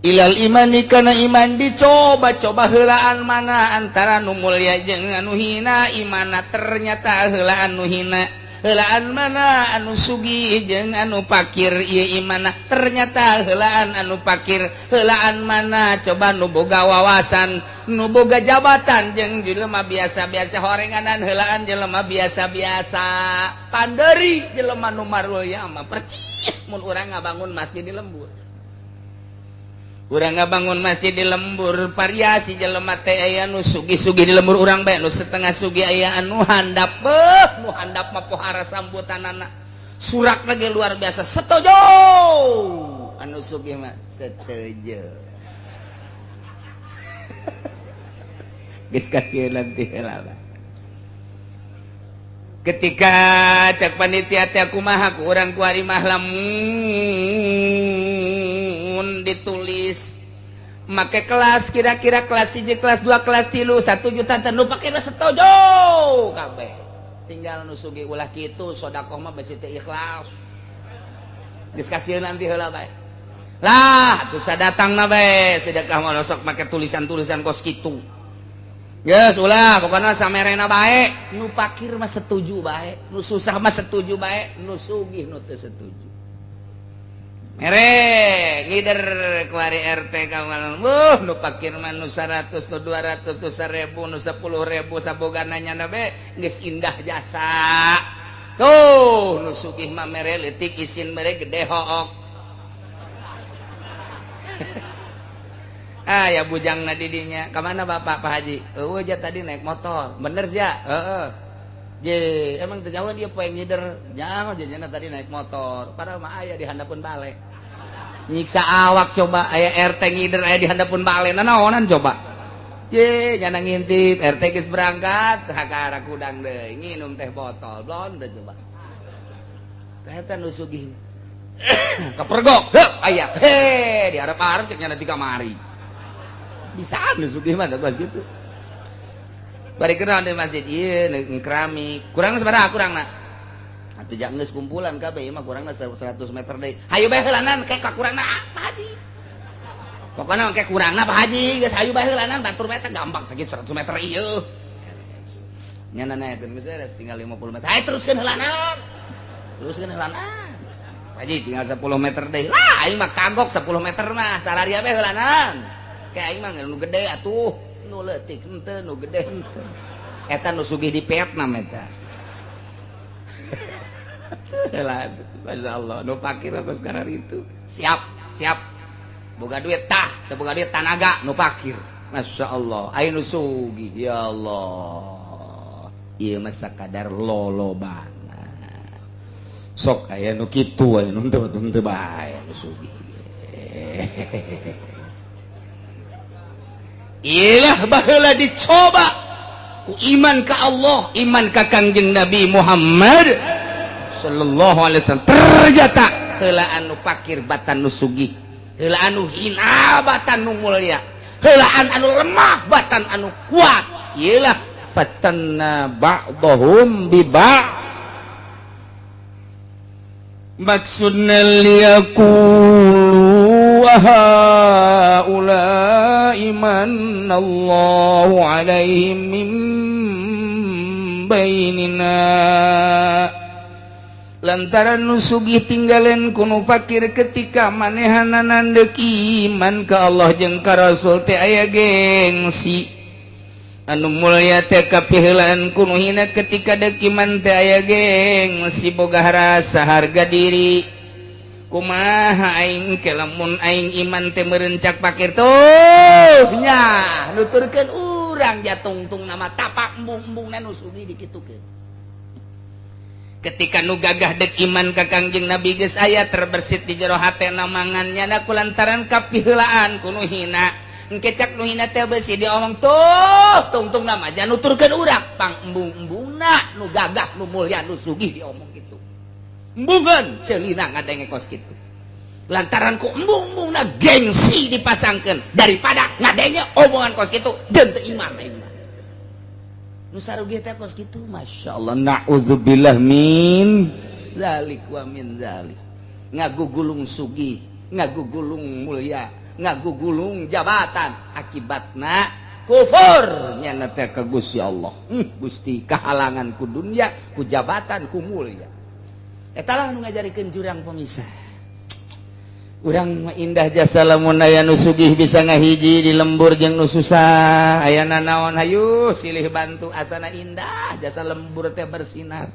ilal imani kana iman. Dicoba-coba heulaan mana antara nu mulia jeung anu hina imana, ternyata heulaan nu hina. Heulaan mana anu sugih jeung anu fakir ieu imana, ternyata heulaan anu fakir. Heulaan mana coba nu boga wawasan, nu boga jabatan jeung jelema biasa-biasa horenganan, heulaan jelema biasa-biasa. Panderi jelema nu marulya mah percis mun urang ngabangun masjid di lembur. Urang ngabangun masjid di lembur, variasi jelema teh aya nu sugih-sugih di lembur urang bae, nu setengah sugih, aya anu handap. Beuh, nu handap mah pohara sambutanana, surak lagi luar biasa, setuju. Anu sugih mah setuju, geus kasieun nanti heula. Ketika cek panitia teh kumaha ku urang kuari mah, lamun ditulis make kelas kira-kira kelas 1, kelas 2, kelas 3, 1 juta teh nu pake setuju kabeh. Tinggal nu sugih, ulah kitu, sodakoh mah besi teu ikhlas. Geus kasieun nanti heula bae lah. Atuh sadatangna bae sedekah mah sok make tulisan-tulisan kos kitu. Geus ulah, pokoknya samerena bae. Nu pakir mah setuju bae, nu susah mah setuju bae, nu sugih nu teu setuju. Mere ngider kuari RT kamal. Wuh, nu pakir mah nu 100, nu 200, nu 1000, nu 10.000 sabogana nyana be geus indah jasa. Tuh, nu sugih mah mere leutik isin mere gede hook. Ah ya bujang na didinya. Kemana Bapak Pak Haji? Eueuh ja tadi naik motor. Bener sih ya? Heeh. Je, emang teu nyaho dia poe ngider. Nyaho jajana tadi naik motor. Padahal mah aya di handapeun bale. Nyiksa awak coba aya RT ngider aya di handapeun bale. Nanaonan coba. Je, nyana ngintip RT geus berangkat, ka arah kudang deui nginum teh botol. Blon teh coba. Teh eta nu sugih. Kepergok, heuh aya. He, diharap-harap cek nyana ti kamari. Bisa nu sugih mah kos gitu. Bari kenal di masjid ieu keramik. Kurang sabaraha kurangna? Atuh jangan geus kumpulan kabeh ieu mah kurangna 100 meter deui. Hayu bae heulanan ke kurangna Pak Haji. Pokona ke kurangna Pak Haji, geus hayu bae heulanan batur meter gampang sakitu 100 meter ieu. Nyana naekeun geus beres tinggal 50 meter. Hayu teruskeun heulanan. Teruskeun heulanan. Pak Haji tinggal 10 meter deui. Lah aing mah kagok 10 meter mah sararia bae heulanan. Kayak aing mah nu gede atuh, nu leutik henteu, nu gede henteu. Eta nu sugih di Vietnam eta. Lah, masyaallah, nu pakir apa sekarang itu. Siap, siap. Boga duit tah, teu boga duit tanaga nu pakir. Masya Allah, ayo nu sugih ya Allah. Ieu mah sakadar lolobana. Sok aya nu kitu aya nu teu teu bae nu sugih. Ilah baheula dicoba ku iman ka Allah, iman ka Kangjeng Nabi Muhammad sallallahu alaihi wasallam. Ternyata heula anu pakir batan nu sugih, heula anu hina batan nu mulia, heulaan anu lemah batan anu kuat. Iyalah fatanna ba'dahum bi ba'd. Maksudna liyaqulu wa haula'i manallahu alaihim min bainina. Lantaran nu sugih tinggalen ku nu fakir ketika manehanana deuk iman ka Allah jeung ka Rasul teh aya gengsi. Anu mulia teh kapiheulaan ku nu hina ketika deuk iman teh aya gengsi boga rasa harga diri. Kumaha aing ke lamun aing iman teh meureun cak pakir tuh nya nuturkeun urang jatungtung nama tapak embung-embungna nu sugih dikitukeun. Ketika nu gagah dek iman ka Kangjeng Nabi geus aya terbersit di jero hatena mangan nyana kulantaran kapiheulaan ku nu hina. Engke cak nu hina teh beusi diomong tuh tungtung nama jangan nuturkeun urang pang embung-embungna nu gagah nu mulia nu sugih diomong gitu. Embungan ceulina ngadenge kos kitu. Lantaran ku embung-embungna gengsi dipasangkeun daripada ngadenge omongan kos kitu jeung teu iman aing mah. Nu sarugi teh kos kitu Masya Allah, na'udzubillah min zalik wa min zalik. Ngagugulung sugih, ngagugulung mulia, ngagugulung jabatan, akibatna kufur nyana teh ka Gusti Allah. Gusti kahalangan ku dunia, ku jabatan, ku mulia. Eta lah nu ngajarikeun jurang pemisah. Urang mah indah jasa lamun aya nu sugih bisa ngahiji di lembur jeung nu susah. Aya nanaon hayu silih bantu asana indah jasa lembur teh bersinar.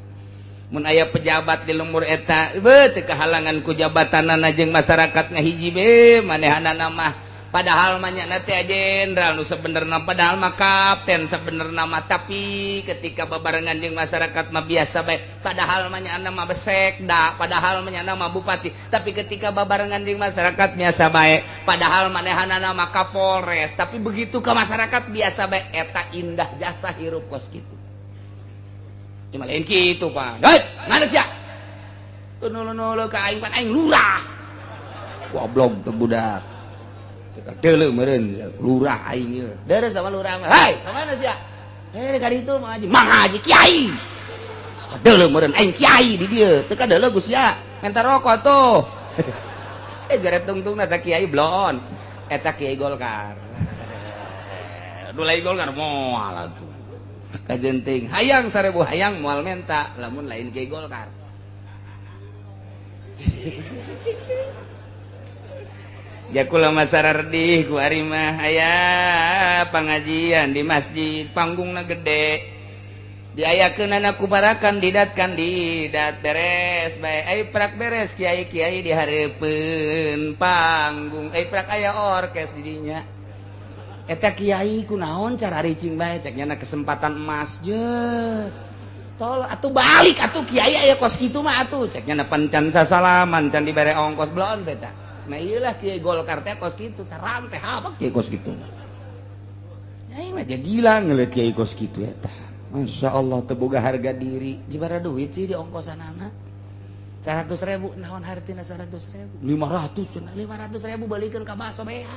Mun aya pejabat di lembur eta beuh teu kahalangan ku jabatanana jeung masyarakat ngahiji be manehanana mah. Padahal mah nyana teh jenderal nu sebenerna, padahal mah kapten sebenerna mah, tapi ketika babarengan jeung masyarakat mah biasa bae. Padahal mah nyana mah besekda, padahal mah nyana mah bupati, tapi ketika babarengan jeung masyarakat biasa bae. Padahal manehanana mah kapolres, tapi begitu ke masyarakat biasa bae. Eta indah jasa hirup kos kitu. Cuma lain kitu Pak. Hei, mana sia? Teu nulu-nulu ka aing pan aing lurah. Goblok teu budak. Deuleu meureun lurah aing ieu. Deres sama lurah mah. Hei, ka mana sia? Eh, ka ditu Mang Haji. Mang Haji kiai. Deuleu meureun aing kiai di dieu. Teu kadeuleu Gus ya. Minta rokok tuh. Eh, jare tungtungna ta kiai blon. Eta kiai Golkar. Nu lain Golkar moal atuh. Kajenting hayang 1000 hayang moal menta lamun lain kiai Golkar. Ya kula masarardih ku ari mah aya pangajian di masjid panggungna gede diayakeunana ku para kandidat kandidat beres bae ai prak beres kiai-kiai di hareupeun panggung ai prak aya orkes di dinya eta kiai kunaon cara ricing bae cek nyana kesempatan emas je tol atuh balik atuh kiai aya kos kitu mah atuh cek nyana pan can sasalaman can dibere ongkos bloon beta. Nah iyalah kiai Golkar teh kos kitu taram teh apa kiai kos kitu. Nyai mah gila ngeliat kiai kos kitu eta. Masya Allah teu boga harga diri. Jibara duit sih di ongkosanana. 100.000 naon hartina 100.000. 500 500.000 balikeun ka baso beak.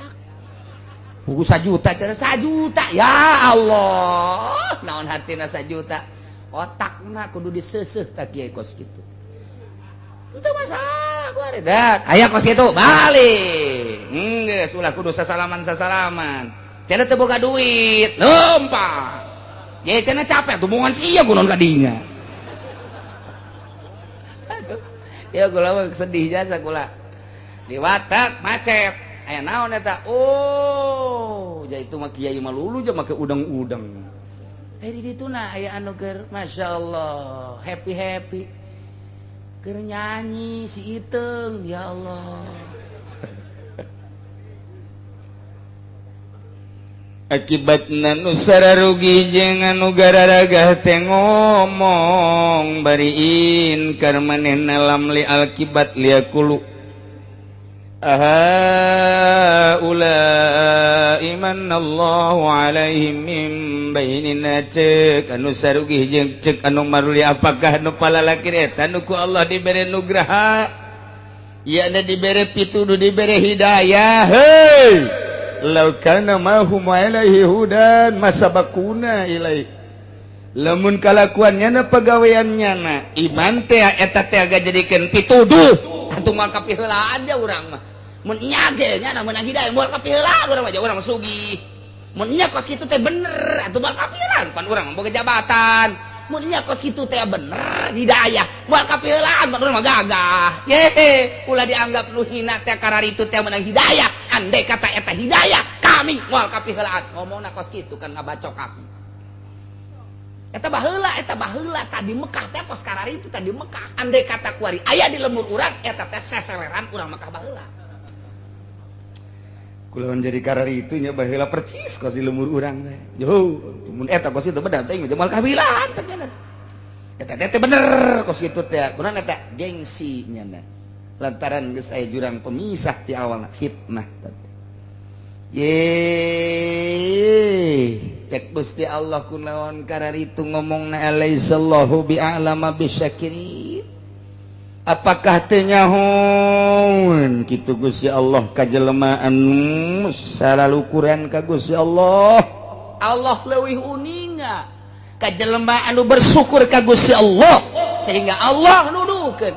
Buku 1 juta cara 1 juta ya Allah. Naon hartina 1 juta. Otakna kudu diseuseuh tah kiai kos kitu. Itu masalah gua ada. Aya kos kitu balik. Geus ulah kudu sasalaman-sasalaman. Cenah teu boga duit, lempang. Ye cenah capek tumbungan sia kunaon ka dinya. Aduh. Ya kula mah sedih jasa kula. Di watak macet. Aya naon eta? Oh, ja itu mah kiai mah lulu ja make udang-udang. Eh di ditu na aya anu keur masyaallah, happy-happy. Keur nyanyi si Iteung ya Allah. Akibatna nu sararugi jeung anu gararagah teh ngomong bari inkar manehna lam li akibat liakulu aha ula imanallahu alaihim min bainina cek anu sarugi jeung cek anu maruli apakah nu palalakir eta nu ku Allah dibere nugraha ieu na dibere pituduh dibere hidayah heuy law kana ma hum alaihi hudan masabakuna ilai lamun kalakuan nyana pagawean nyana iman teh eta teh aga jadikeun pituduh atuh moal kapiheulaan dia urang mah mun nya ge nyana meunang hidayah moal kapiheulaan urang mah urang sugih mun nya kos kitu teh bener atuh moal kapiheulaan pan urang mah boga jabatan mun nya kos kitu teh bener hidayah moal kapiheulaan pan urang mah gagah ye ulah dianggap nu hina teh kararitu teh meunang hidayah andai kata eta hidayah kami moal kapiheulaan ngomongna kos kitu kan ngabacok aku eta baheula tadi Mekah teh kos kararitu tadi Mekah andai kata kuari aya di lembur urang eta teh seseleran urang Mekah baheula kula jadi kararitu nya baheula percis kos di lembur urang teh yo mun eta kos itu bener teh moal kabilaan cek nya eta teh bener kos kitu teh kunaon eta gengsi nya lantaran geus aya jurang pemisah ti awalna fitnah teh ye cek Gusti Allah kunaon kararitu ngomongna alaisallahu bi'alama bisyakirin apakah teu nyahoeun kitu Gusti Allah ka jelema anu salalukuran ka Gusti Allah Allah leuwih uninga ka jelema anu bersyukur ka Gusti Allah sehingga Allah nuduhkeun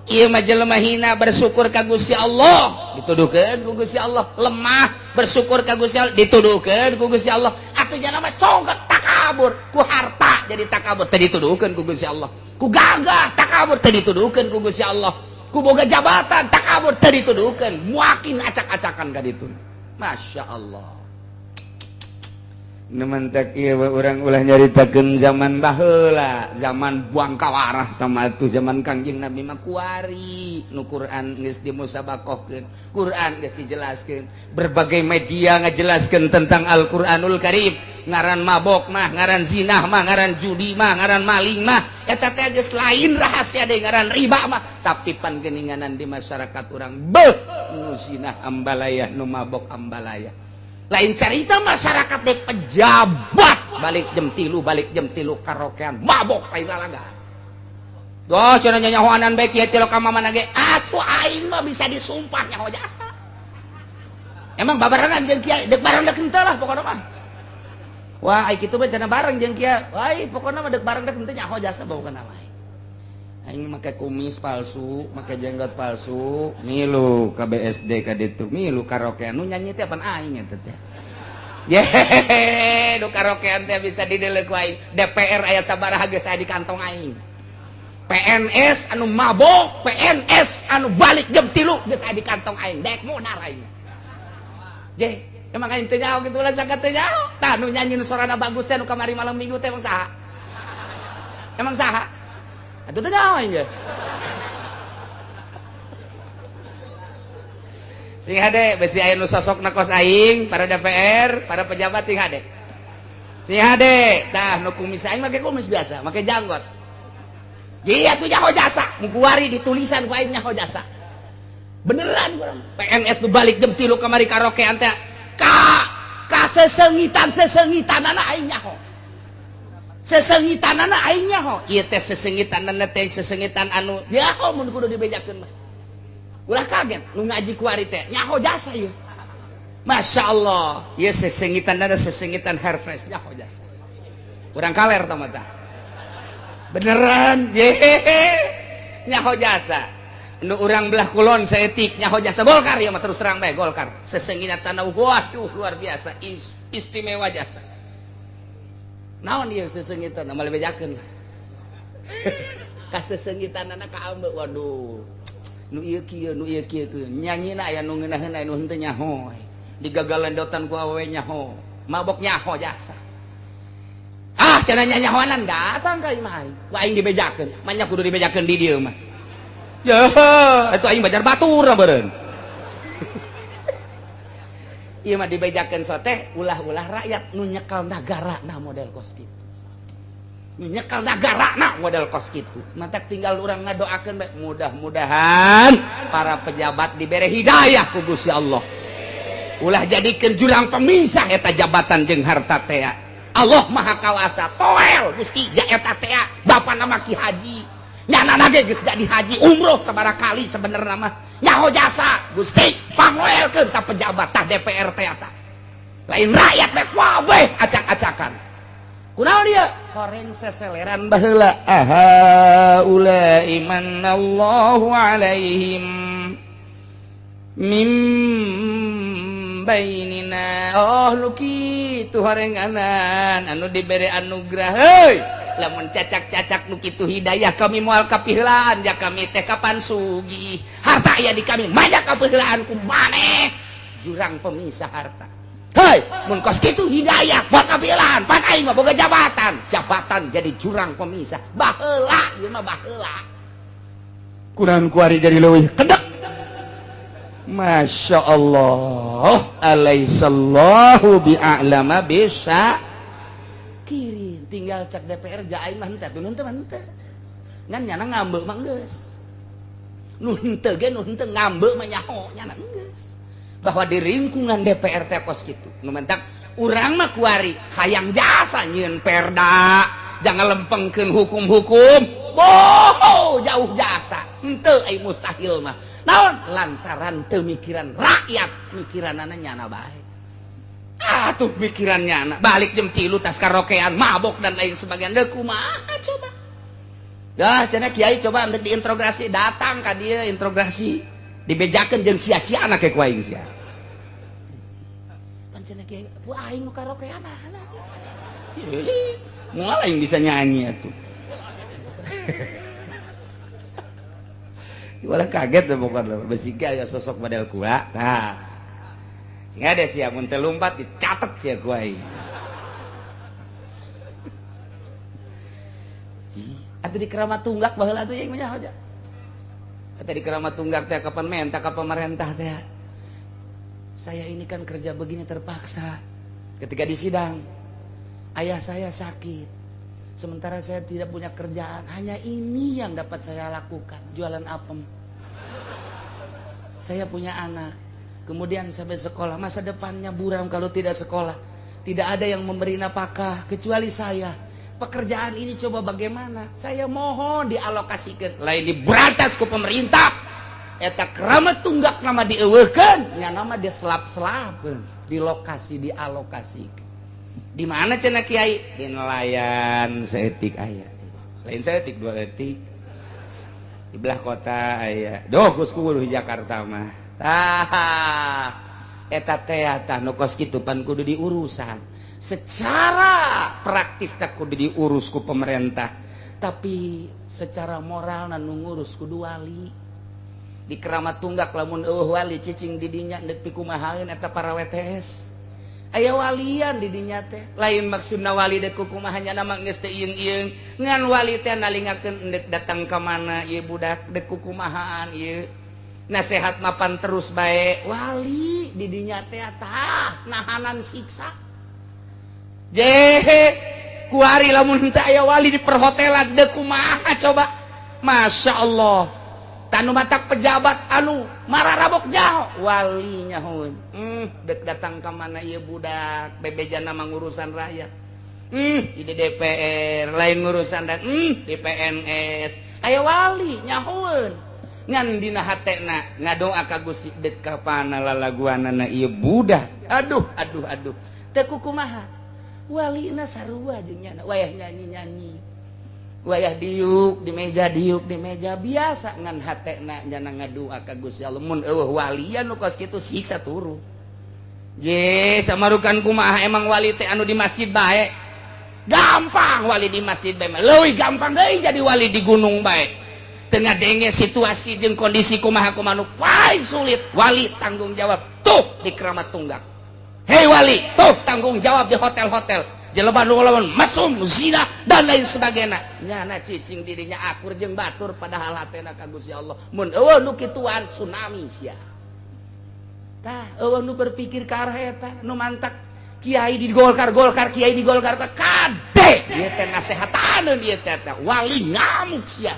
ieu mah jelema hina bersyukur ka Gusti Allah dituduhkeun ku Gusti Allah lemah bersyukur ka Gusti Allah dituduhkeun ku Gusti Allah atuh jalma mah congkak takabur ku harta jadi takabur teh dituduhkeun ku Gusti Allah ku gagah takabur teh dituduhkeun ku Gusti Allah ku boga jabatan takabur teh dituduhkeun muakin acak-acakan ka ditu Masya Allah nementak ieu urang ulah nyaritakeun zaman baheula zaman buang kawarah tama tuh zaman Kangjeng Nabi mah kuari nu Quran geus dimusabakohkeun Quran geus dijelaskeun berbagai media ngajelaskeun tentang Al-Qur'anul Karim ngaran mabok mah ngaran zinah mah ngaran judi mah ngaran maling mah eta teh geus lain rahasia deui ngaran riba mah tapi pan geuninganan di masyarakat urang beuh nu zinah ambalaya nu mabok ambalaya lain cerita masyarakat deh pejabat balik jam tilu karaokean mabok lain lalaga doh cenah nyanyahoanan bae kieu teh ka mamana ge atuh aing mah bisa disumpah nyaho jasa emang babarengan jeung kiai deuk bareng deuk henteu lah pokona mah wah ai kitu mah cenah bareng jeung kiai wah pokona mah deuk bareng deuk henteu nyaho jasa pokona mah aing make kumis palsu, make jenggot palsu, milu ka BSD ka ditu, milu karaoke nu nyanyi teh pan aing eta teh. Yehehe, nu karaokean teh bisa dideuleu ku aing. DPR aya sabaraha geus aya di kantong aing. PNS anu mabok, PNS anu balik jam 3 geus aya di kantong aing. Dek modar aing. Je, emang aing teu nyaho kitu lah zakat teu nyaho. Tah nu nyanyi nu sorana bagus teh nu kamari malam Minggu teh emang saha? Emang saha? Atuh teu nyaho aing ge. Sing hade besi aya nu sosokna kos aing, para DPR, para pejabat sing hade. Sing hade, tah nu kumis aing make kumis biasa, make janggot. Iya tuh nyaho jasa, mu kuari di tulisan ku aing nyaho jasa. Beneran urang. PNS nu balik jam 3 kamari karaokean teh ka kasesengitan sesengitanana aing nyaho. Sesengitanana aing nyaho. Ieu teh sesengitanana teh sesengitan anu nyaho mun kudu dibejakeun mah. Ulah kaget nu ngaji kuari teh nyaho jasa ieu. Masya Allah, ieu sesengitanana sesengitan hair fresh nyaho jasa. Urang kaler tah mah tah. Beneran, yehehe, nyaho jasa. Nu urang belah kulon saeutik nyaho jasa Golkar ya mah terus terang bae Golkar. Sesengitan tanah waduh luar biasa istimewa jasa. Naon ieu sesengitan moal bejakeun lah. Kasesengitanana ka ambeu waduh. Nu ieu kieu nu ieu kieu kieu nyanyina aya nu ngeunaheun aya nu henteu nyaho. Digagalendotan ku awewe nyaho, mabok nyaho jasa. Ah cenah nyanyahoanan datang ka imah aing. Ku aing dibejakeun, manya kudu dibejakeun di dieu mah. Jeuh, atuh aing bajar batur beureun. Ieu mah dibejakeun soteh ulah-ulah rakyat nu nyekal nagara nah model kos kitu. Nu nyekal nagara nah model kos kitu. Matak tinggal urang ngadoakeun bae mudah-mudahan para pejabat dibere hidayah ku Gusti Allah. Ulah jadikeun jurang pemisah eta jabatan jeung harta teh. Allah Maha Kawasa toel Gusti ja eta teh bapa nama Ki Haji. Nyana ge geus jadi haji umroh sabaraha kali sebenarnya mah. Nyaho jasa Gusti pangoelkeun ta pejabat tah DPR teh eta. Lain rakyat bae kabeh acak-acakan. Kunaon ieu? Horeng seseleran baheula. Aha ulai manallahu alaihim mim bainina. Oh nu kitu horenganan anu dibere anugerah heuy. Lamun cacak-cacak nu kitu hidayah kami moal kapiheulaan ja kami teh kapan sugih. Harta aya di kami banyak kapiheulaan ku maneh jurang pemisah harta. Hei, mun kos kitu hidayah moal kapiheulaan pan aing mah boga jabatan. Jabatan jadi jurang pemisah. Baheula ieu mah baheula. Kunaon kuari jadi leuwih kedek. Masya Allah, alaisallahu bi'a'lama bisa kirim tinggal cak DPR ja aing mah henteu atuh henteu mah henteu. Ngan nyana ngambeu mah geus. Nu henteu ge nu henteu ngambeu mah nyaho nyana geus. Bahwa di lingkungan DPR teh kos kitu. Nu mentak urang mah kuari hayang jasa nyieun perda, jangan lempengkeun hukum-hukum. Boho jauh jasa. Henteu ai mustahil mah. Naon lantaran teu mikiran rakyat, mikiranana nyana bae. Ah tuh mikiran nyana, balik jam 3 tas karaokean, mabok dan lain sebagainya. Deuk kumaha coba. Dah cenah kiai coba untuk diinterogasi, datang ka dieu interogasi. Dibejakeun jeung sia-sia anak ku aing sia. Pan cenah kiai, bu aing nu karaokean anak. Moal aing bisa nyanyi atuh. Walah kaget deh pokoknya besi ya sosok model kuat. Nah, sehingga ada sih mun teu lumpat dicatet sia ku aing. Atuh di Keramat Tunggak baheula atuh jeung nyaho aja. Atuh di Keramat Tunggak teh kapan menta ka pemerintah teh. Saya ini kan kerja begini terpaksa. Ketika di sidang, ayah saya sakit. Sementara saya tidak punya kerjaan, hanya ini yang dapat saya lakukan, jualan apem. Saya punya anak, kemudian sampai sekolah, masa depannya buram kalau tidak sekolah. Tidak ada yang memberi nafkah kecuali saya. Pekerjaan ini coba bagaimana? Saya mohon dialokasikan. Lain diberantas ke pemerintah. Eta Keramat Tunggak nama dieuweuhkeun, nya nama dia selap-selapeun, di lokasi dialokasikan. Di mana cenah kiai? Di nelayan seetik aya. Lain seetik dua etik. Di belah kota aya. Doh geus kudu di Jakarta mah. Tah. Eta teh tah nu kos kitu pan kudu diurusan. Secara praktis tak kudu diurus ku pemerintah, tapi secara moral nu ngurus kudu wali. Di Keramat Tunggak lamun eueuh wali cicing di dinya deuk pikumahaeun eta para WTS. Aya walian di dinya teh. Lain maksudna wali deuk kumaha nya mah geus teu ieung-ieung. Ngan wali teh nalingakeun deuk datang ka mana ieu budak deuk kukumahaan ieu. Nasehat mapan terus bae. Wali di dinya teh tah nahanan siksa. Jehe kuari lamun teu aya wali di perhotelan deuk kumaha coba. Masya Allah. Tanu matak pejabat anu mararabok nyaho wali nyaho. Dek datang ka mana ieu budak bebejana mah ngurusan rakyat. Di DPR lain ngurusan dan di PNS aya wali nyahoeun. Ngan dina hatena ngadoa ka Gusti dek ka pana lalaguanana ieu budak. Aduh aduh aduh. Teu kukumaha. Walina sarua jeung nyana wayah nyanyi-nyanyi. Wayah diuk di meja biasa ngan hatena jana ngadua ka Gusti Allah mun eueuh walian nu kos kitu siksa turu. Je samarukan kumaha emang wali teh anu di masjid bae. Gampang wali di masjid bae mah leuwih gampang deui jadi wali di gunung bae. Teu ngadenge situasi jeung kondisi kumaha kumaha nu paling sulit wali tanggung jawab tuh di Keramat Tunggak. Hei wali tuh tanggung jawab di hotel-hotel. Jelema nu lawan mesum zina dan lain sebagainya. Nyana cicing dirinya akur jeung batur padahal hatena ka Gusti Allah. Mun eueuh nu kituan tsunami sia. Tah eueuh nu berpikir ka arah eta nu mantak kiai di Golkar Golkar kiai di Golkar kade ieu teh nasehataneun ieu teh wali ngamuk sia.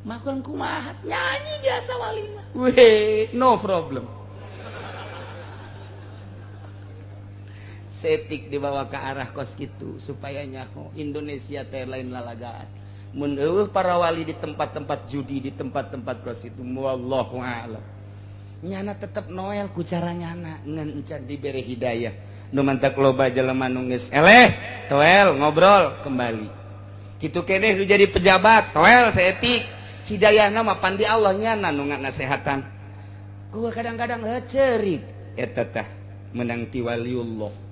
Makan kumaha nyanyi biasa wali mah. Weh, no problem. Setik dibawa ke arah kos gitu supaya nyaho Indonesia teh lain lalagaan. Mun eueuh para wali di tempat-tempat judi di tempat-tempat kos itu wallahu a'lam. Nyana tetep noel ku cara nyana ngan encan dibere hidayah. Nu mantak loba jelema nu geus eleh toel ngobrol kembali. Kitu keneh nu jadi pejabat toel seetik hidayahna mah pan di Allah nyana nu ngasehatan. Ku kadang-kadang heuceurik eta tah menang ti waliullah.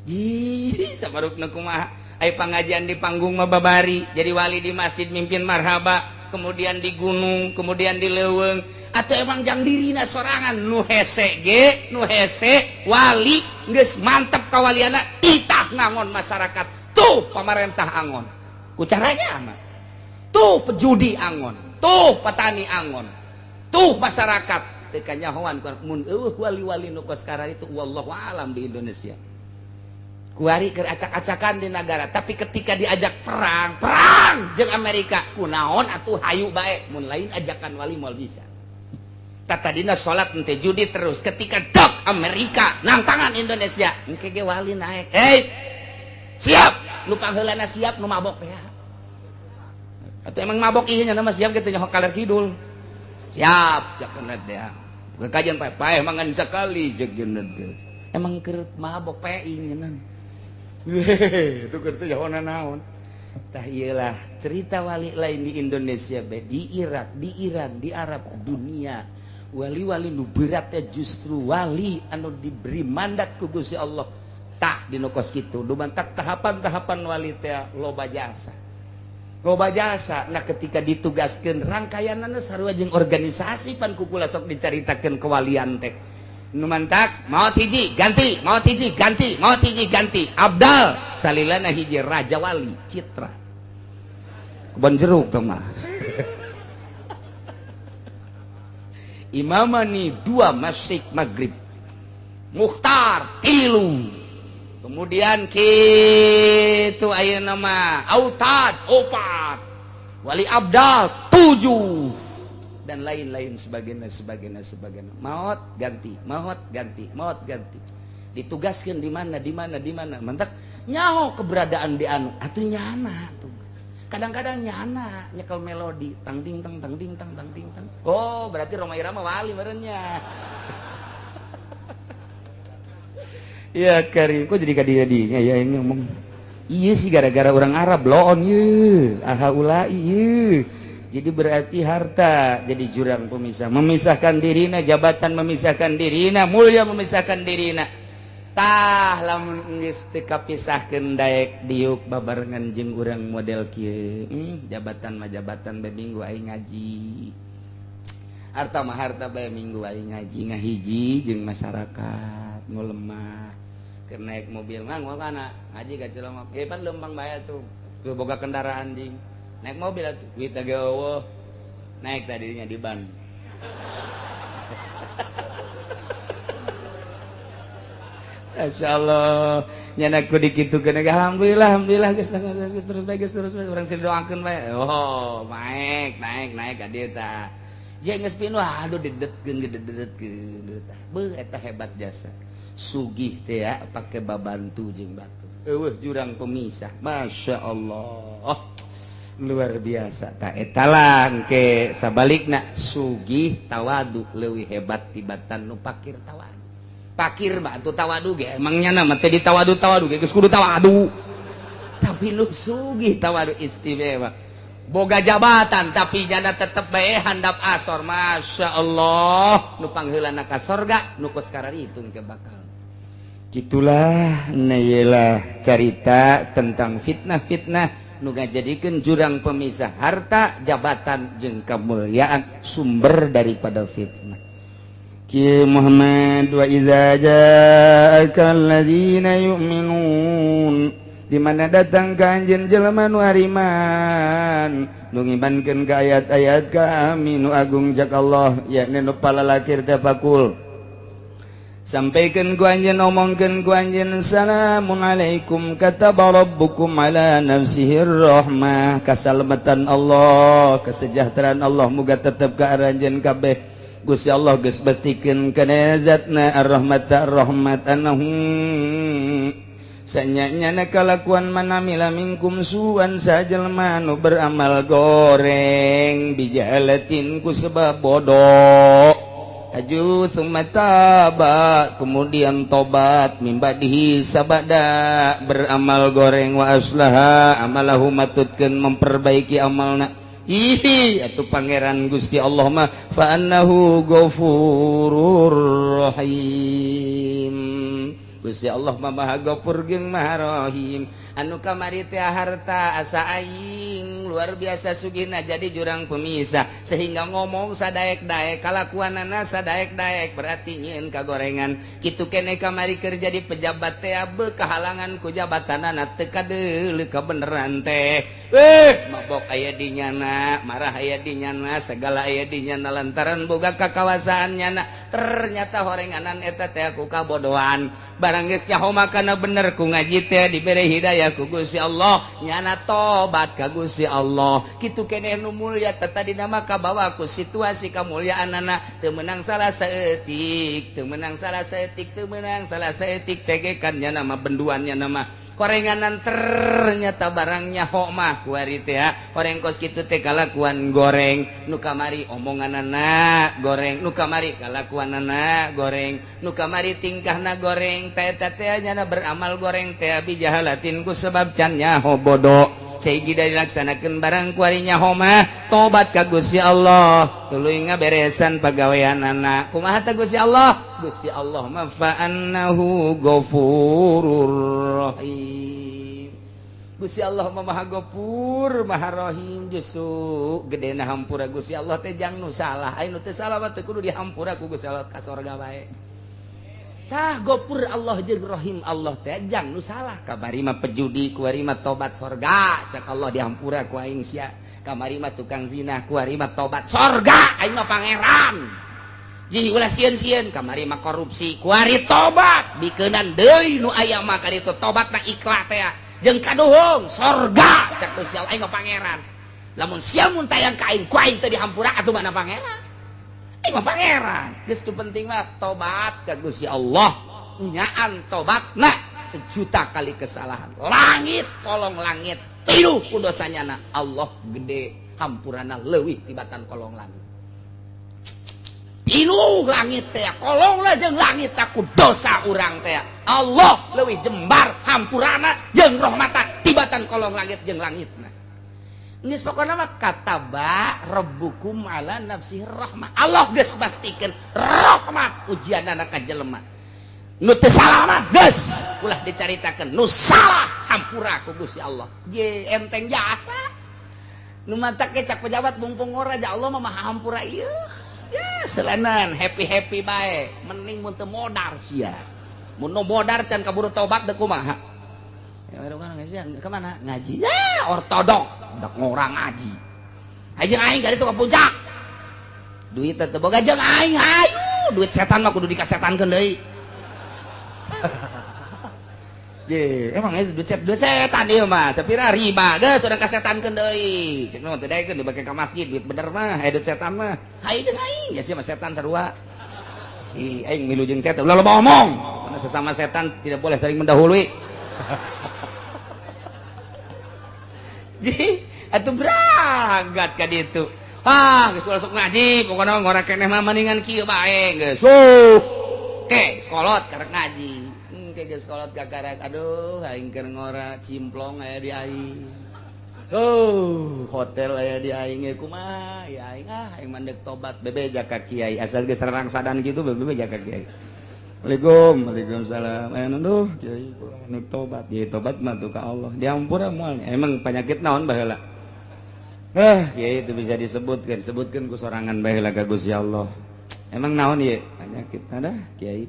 Jih, sabarukna kumaha ai pangajian di panggung mah babari jadi wali di masjid mimpin marhaba kemudian di gunung kemudian di leuweung atau emang jang dirina sorangan nu hese ge nu hese wali geus mantep kawaliana titah ngangon masyarakat tuh pamarentah angon ku caranya mah tuh pejudi angon tuh petani angon tuh masyarakat teu kanyahoan mun eueuh wali-wali nu kos itu wallahu alam di Indonesia. Kuari keur acak-acakan di negara, tapi ketika diajak perang, perang jeung Amerika, kunaon atuh hayu bae, mun lain ajakan wali moal bisa. Tatadina salat henteu judi terus, ketika dok Amerika nangtangan Indonesia, engke ge wali naik. Hei, siap, nu pangheulana siap nu mabok ya. Atuh emang mabok ieu nya mah siap kitu nyaho kaler kidul. Siap, cak teh. Kekajian pae-pae mangan sakali cek teh. Emang keur mabok pae nyeunang. Itu kertu jahona naon. Tah iyalah cerita wali lain di Indonesia be, di Irak, di Iran, di Arab, dunia. Wali-wali nu beratnya justru wali anu diberi mandat ku Gusti Allah. Tah dinu kos kitu, dumantak tahapan-tahapan wali teh loba jasa. Loba jasa. Nah ketika ditugaskeun rangkaianana sarua jeung organisasi pan kukula sok dicaritakeun kewalian teh. Nu mantak maot hiji ganti, maot hiji ganti, maot hiji ganti. Abdal salilana hiji raja wali Citra. Kebon jeruk teh mah. Imamani 2 masjid maghrib. Mukhtar 3. Kemudian kitu ayeuna mah Autad 4. Wali Abdal 7. Dan lain-lain sebagainya sebagainya sebagainya. Maot ganti, maot ganti, maot ganti. Ditugaskan di mana, di mana, di mana. Mantak nyaho keberadaan di anu atuh nyana tugas. Kadang-kadang nyana nyekel melodi tang ding tang tang ding tang tang ding tang. Oh, berarti Rhoma Irama wali merenya. Ya karim, kok jadi kadinya ya yang ngomong. Iya sih gara-gara orang Arab loon ye, aha ulai ye. Jadi berarti harta jadi jurang pemisah, memisahkan dirina, jabatan memisahkan dirina, mulia memisahkan dirina. Tah, lamun geus teu kapisahkeun daek diuk babarengan jeung urang model kieu. Jabatan mah jabatan bae, minggu aing ngaji. Harta mah harta bae, minggu aing ngaji, ngahiji jeung masyarakat nu lemah. Keur naik mobil mah mana ngaji ka Cilongok. Eh, pan lempang bae tuh. Tuh boga kendaraan ding. Naik mobil atuh, duit ge eueuh. Naik tadinya di ban. Masya Allah, nyana ku dikitukeun ge alhamdulillah, alhamdulillah, geus geus terus bae, geus terus bae, urang sih doakeun bae. Oh, naik naik naik ka dieu tah. Jeung geus pinuh, aduh, dedetkeun, dedetkeun tah. Beuh, eta hebat jasa. Sugih teh ya pake babantu jeung batur. Eueuh jurang pemisah. Masya Allah. Luar biasa. Tah, eta lah engke sabalikna, sugih tawadu leuwih hebat tibatan nu pakir tawadu. Pakir mah atuh tawadu ge emangnya nama teh ditawadu tawadu ge geus kudu tawadu, tapi nu sugih tawadu istimewa. Boga jabatan tapi jana tetep bae handap asor. Masya Allah, nu pangheulana ka sorga nu kos itu ke bakal gitulah. Nah, carita tentang fitnah-fitnah nu ngajadikeun jurang pemisah, harta, jabatan jeung kemuliaan, sumber daripada fitnah. Ki Muhammad, wa idza ja'aka alladzina yu'minun, di mana datang ka anjeun jelema nu ariman, nu ngimankeun ka ayat-ayat kami nu agung, jak Allah, yakni nu palalakir teh, fakul, sampaikan ku anjeun, omongkeun ku anjeun, salamun alaikum, kataba rabbukum ala nafsihi rahmah, kasalamatan Allah, kesejahteraan Allah muga tetep ka aranjeun kabeh. Gusti Allah geus pastikeun kana zatna ar-rahmat ar-rahmat, annahu sanyanya kalakuan man amila minkum suan, sajelma nu beramal goreng, bijahalatin, ku sebab bodoh, aju summa taba, kemudian tobat, min ba'dihi, sabada beramal goreng, wa aslaha amalahu, matutkeun memperbaiki amalna. Hihi atuh Pangeran Gusti Allah mah fa annahu ghafurur rahim. Gusti Allah mah Maha Ghafur jeung Maha Rahim. Anu kamari teh harta asa aing luar biasa sugihna jadi jurang pemisah sehingga ngomong sadaek-daek, kalakuanana sadaek-daek, berarti nyieun kagorengan. Kitu kene kamari keur jadi pejabat teh kahalangan ku jabatanana, teu kadeuleu kabeneran teh. Eh, mabok aya di nyana, marah aya di nyana, segala aya di nyana lantaran boga kakawasaan nyana. Ternyata horenganan eta teh ku kabodohan. Barang geus nyaho makana bener, ku ngaji teh dibere hidayah ku Gusti Allah, nyana tobat ka Gusti Allah. Kitu keneh nu mulya teh tadina mah kabawa ku situasi kamuliaanana, teu meunang salah saeutik, teu meunang salah saeutik, teu meunang salah saeutik, cegekan nyana mah, benduan nyana mah korenganan. Ternyata barang nyaho mah kuari teh horeng kos kitu teh kalakuan goreng, nu kamari omonganana goreng, nu kamari kalakuanana goreng, nu kamari tingkahna goreng teh, eta teh nyana beramal goreng teh bijahalatin ku sebab can nyaho, bodoh. Sehingga dilaksanakeun barang kuari nyaho mah tobat ka Gusti Allah, tuluy ngaberesan pagaweanana. Kumaha teh Gusti Allah? Gusti Allah mah fa annahu ghafurur rahim. Gusti Allah mah Maha Ghafur, Maha Rahim. Justru gedena hampura Gusti Allah teh jang nu salah. Aya nu teu salah mah teu kudu dihampura ku Gusti Allah, ka sorga bae. Tah, Ghafur Allah jeung Rahim Allah teh jang nu salah. Kamari mah pejudi, kuari mah tobat, sorga cak Allah, dihampura ku aing sia. Kamari mah tukang zina, kuari mah tobat, sorga. Aing mah pangeran. Ji ulah sieun-sieun. Kamari mah korupsi, kuari tobat, bikeunan deui nu aya mah ka ditu tobatna ikhlas teh jeung kaduhung, sorga cak Gusti Allah. Aing mah pangeran. Lamun sia mun tayang ka aing, ku aing teu dihampura atuh, mana pangeran? Aing mah pangeran. Geus, tu penting mah tobat ka Gusti Allah, nyaan tobatna sejuta kali kesalahan, langit kolong langit pinuh ku dosanya na, Allah gede hampurana leuwih tibatan kolong langit. Pinuh langit teh, kolong lah jeung langit ku dosa urang teh, Allah leuwih jembar hampurana jeung rahmata tibatan kolong langit jeung langitna. Geus pokona mah kataba rabbukum ala nafsihi rahmah. Allah geus pastikeun rahmat ujianana ka jelema. Nu teu salah mah geus ulah dicaritakeun, nu salah hampura ku Gusti Allah. Je enteng jasa. Nu matak ge cak pejabat mumpung ora ja Allah mah maha hampura ieu. Ya selanan happy-happy bae, mending mun teu modar sia. Mun nu modar can kaburu tobat deuk kumaha. Ya urang kemana? Ngaji. Ya ortodok, dak ngora ngaji. Hayu aing ka ditu ka puncak. Duit teh boga jeung aing hayu, duit setan mah kudu dikasetankeun deui. Ye, emang duit setan ieu mah, sapira riba geus urang kasetankeun deui. Cek nu teu daekeun dibake ka masjid duit bener mah, duit setan mah. Hayu jeung aing, ya sia mah setan sarua. Si aing milu jeung setan, ulah loba omong. Karena sesama setan tidak boleh saling mendahului. Ji, atuh berangkat ka ditu. Ah, geus ulah sok ngaji, pokona ngora keneh mah mendingan kieu bae geus. Huh. Ke, sekolot karek ngaji. Ke geus sekolot kakarek aduh aing keur ngora cimplong aya di aing. Oh, hotel aya di aing ge kumaha? Ya aing ah aing mandek tobat bebeja ka kiai asal geus rangsadan kitu bebeja ka kiai. Waalaikum, waalaikumsalam. Aya nuduh kiai kula mandek tobat. Ye tobat mah tuh ka Allah. Diampura moal. Emang penyakit naon baheula? Kiai itu bisa disebutkan, sebutkeun ku sorangan baheula ka Gusti Allah. Emang naon ieu? Penyakit ada kiai.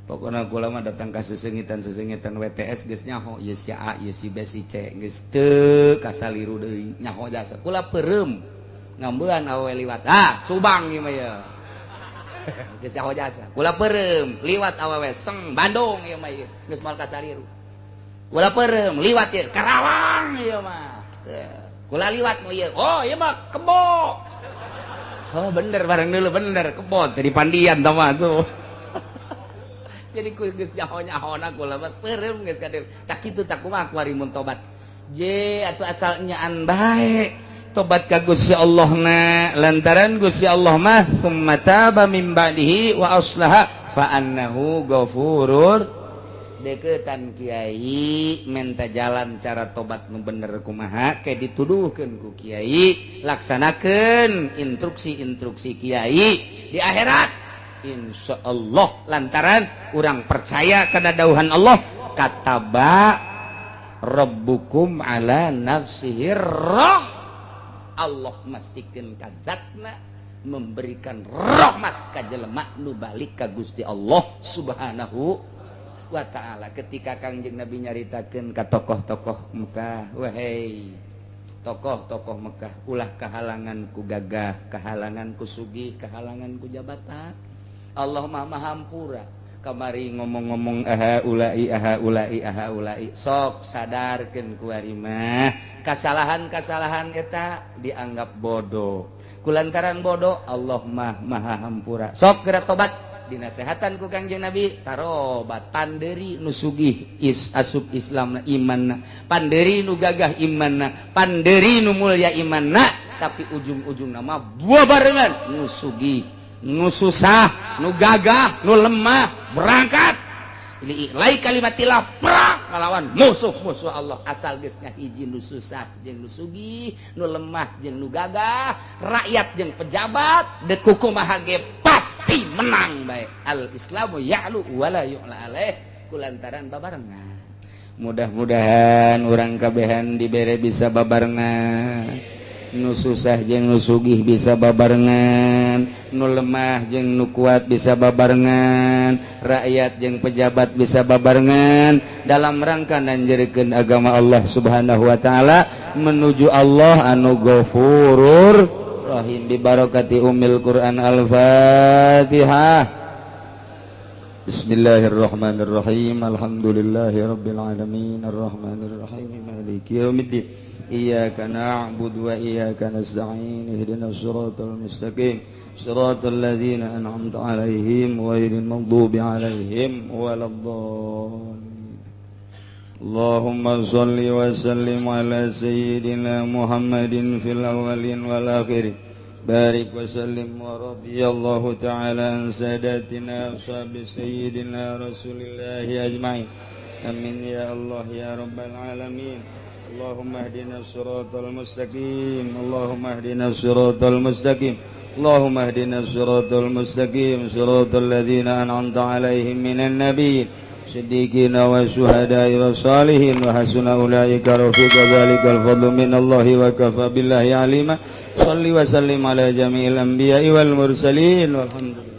Pokona kula mah datang ka sesengitan-sesengitan WTS geus nyaho ieu si A, ieu si B, si C geus teu kasaliru deui nyaho jasa. Kula peureum ngambean awewe liwat. Ah, Subang ieu mah ye. Geus nyaho jasa. Kula peureum liwat awewe seng Bandung ieu mah ieu geus moal kasaliru. Kula peureum liwat ieu Karawang ieu mah. Kula liwat nu ieu. Oh, ieu mah kebo. Oh, bener bareng dulu bener kebo tadi pandian tah mah tuh. Jadi ku geus nyaho-nyahona kula mah peureum geus ka dieu. Tak kitu tak kumaha kuari mun tobat. Je atuh asal nyaan bae. Tobat ka Gusti Allah na lantaran Gusti Allah mah summa taba min ba'dihi wa aslaha fa annahu ghafurur. Deketan kiai menta jalan cara tobat nu bener kumaha ke dituduhkeun ku kiai laksanakeun instruksi-instruksi kiai di akhirat insyaallah lantaran urang percaya kana dawuhan Allah kataba rabbukum ala nafsihi roh. Allah mastikeun ka zatna memberikan rahmat ka jelema nu balik ka Gusti Allah Subhanahu wa ta'ala. Ketika Kangjeng Nabi nyaritakeun ka tokoh-tokoh Mekah, wahai tokoh-tokoh Mekah, ulah kahalangan ku gagah, kahalangan ku sugih, kahalangan ku jabatan. Allah mah maha hampura. Kamari ngomong-ngomong aha ulai aha ulai aha ulai, sok sadarkeun ku ari mah kasalahan-kasalahan eta dianggap bodoh. Kulantaran bodoh Allah mah maha hampura. Sok geura tobat dinasehatan ku Kangjeng Nabi tarobat panderi nu sugih is asup Islamna imanna, panderi nu gagah imanna, panderi nu mulya imanna, tapi ujung-ujungna mah buah barengan nu sugih, nu susah, nu gagah, nu lemah berangkat lai kalimatillah perang ngalawan musuh-musuh Allah asal geus ngahiji nu susah jeung nu sugih, nu lemah jeung nu gagah, rakyat jeung pejabat deuk kumaha ge pasti menang bae. Al Islamu ya'lu wala yu'la alaih kulantaran babarengan. Mudah-mudahan urang kabehan dibere bisa babarengan, nu susah jeung nu sugih bisa babarengan, nu lemah jeung nu kuat bisa babarengan, rakyat jeung pejabat bisa babarengan dalam rangka nanjerkeun agama Allah Subhanahu wa taala menuju Allah anu Ghafurur Rahim. Bi barakati Ummil Quran. Al-Fatihah. Bismillahirrahmanirrahim. Alhamdulillahirabbil alamin arrahmanirrahim maliki yaumiddin. Iyyaka na'budu wa iyyaka nasta'in ihdinas siratal mustaqim siratal ladzina an'amta 'alaihim ghairil maghdubi 'alaihim waladdallin. Allahumma shalli wa sallim ala sayyidina Muhammadin fil awwalin wal akhirin. Barik wa sallim wa radhiyallahu ta'ala an sadatina ashabi sayyidina Rasulillahi ajma'in. Amin ya Allah ya rabbal alamin. اللهم اهدنا الصراط المستقيم، اللهم اهدنا الصراط المستقيم، اللهم اهدنا الصراط المستقيم، صراط الذين أنعمت عليهم من النبيين، صديقين والشهداء والصالحين، وحسن أولئك رفيقا. ذلك الفضل من الله وكفى بالله عليما. صل وسلم على جميع الأنبياء والمرسلين، والحمد لله.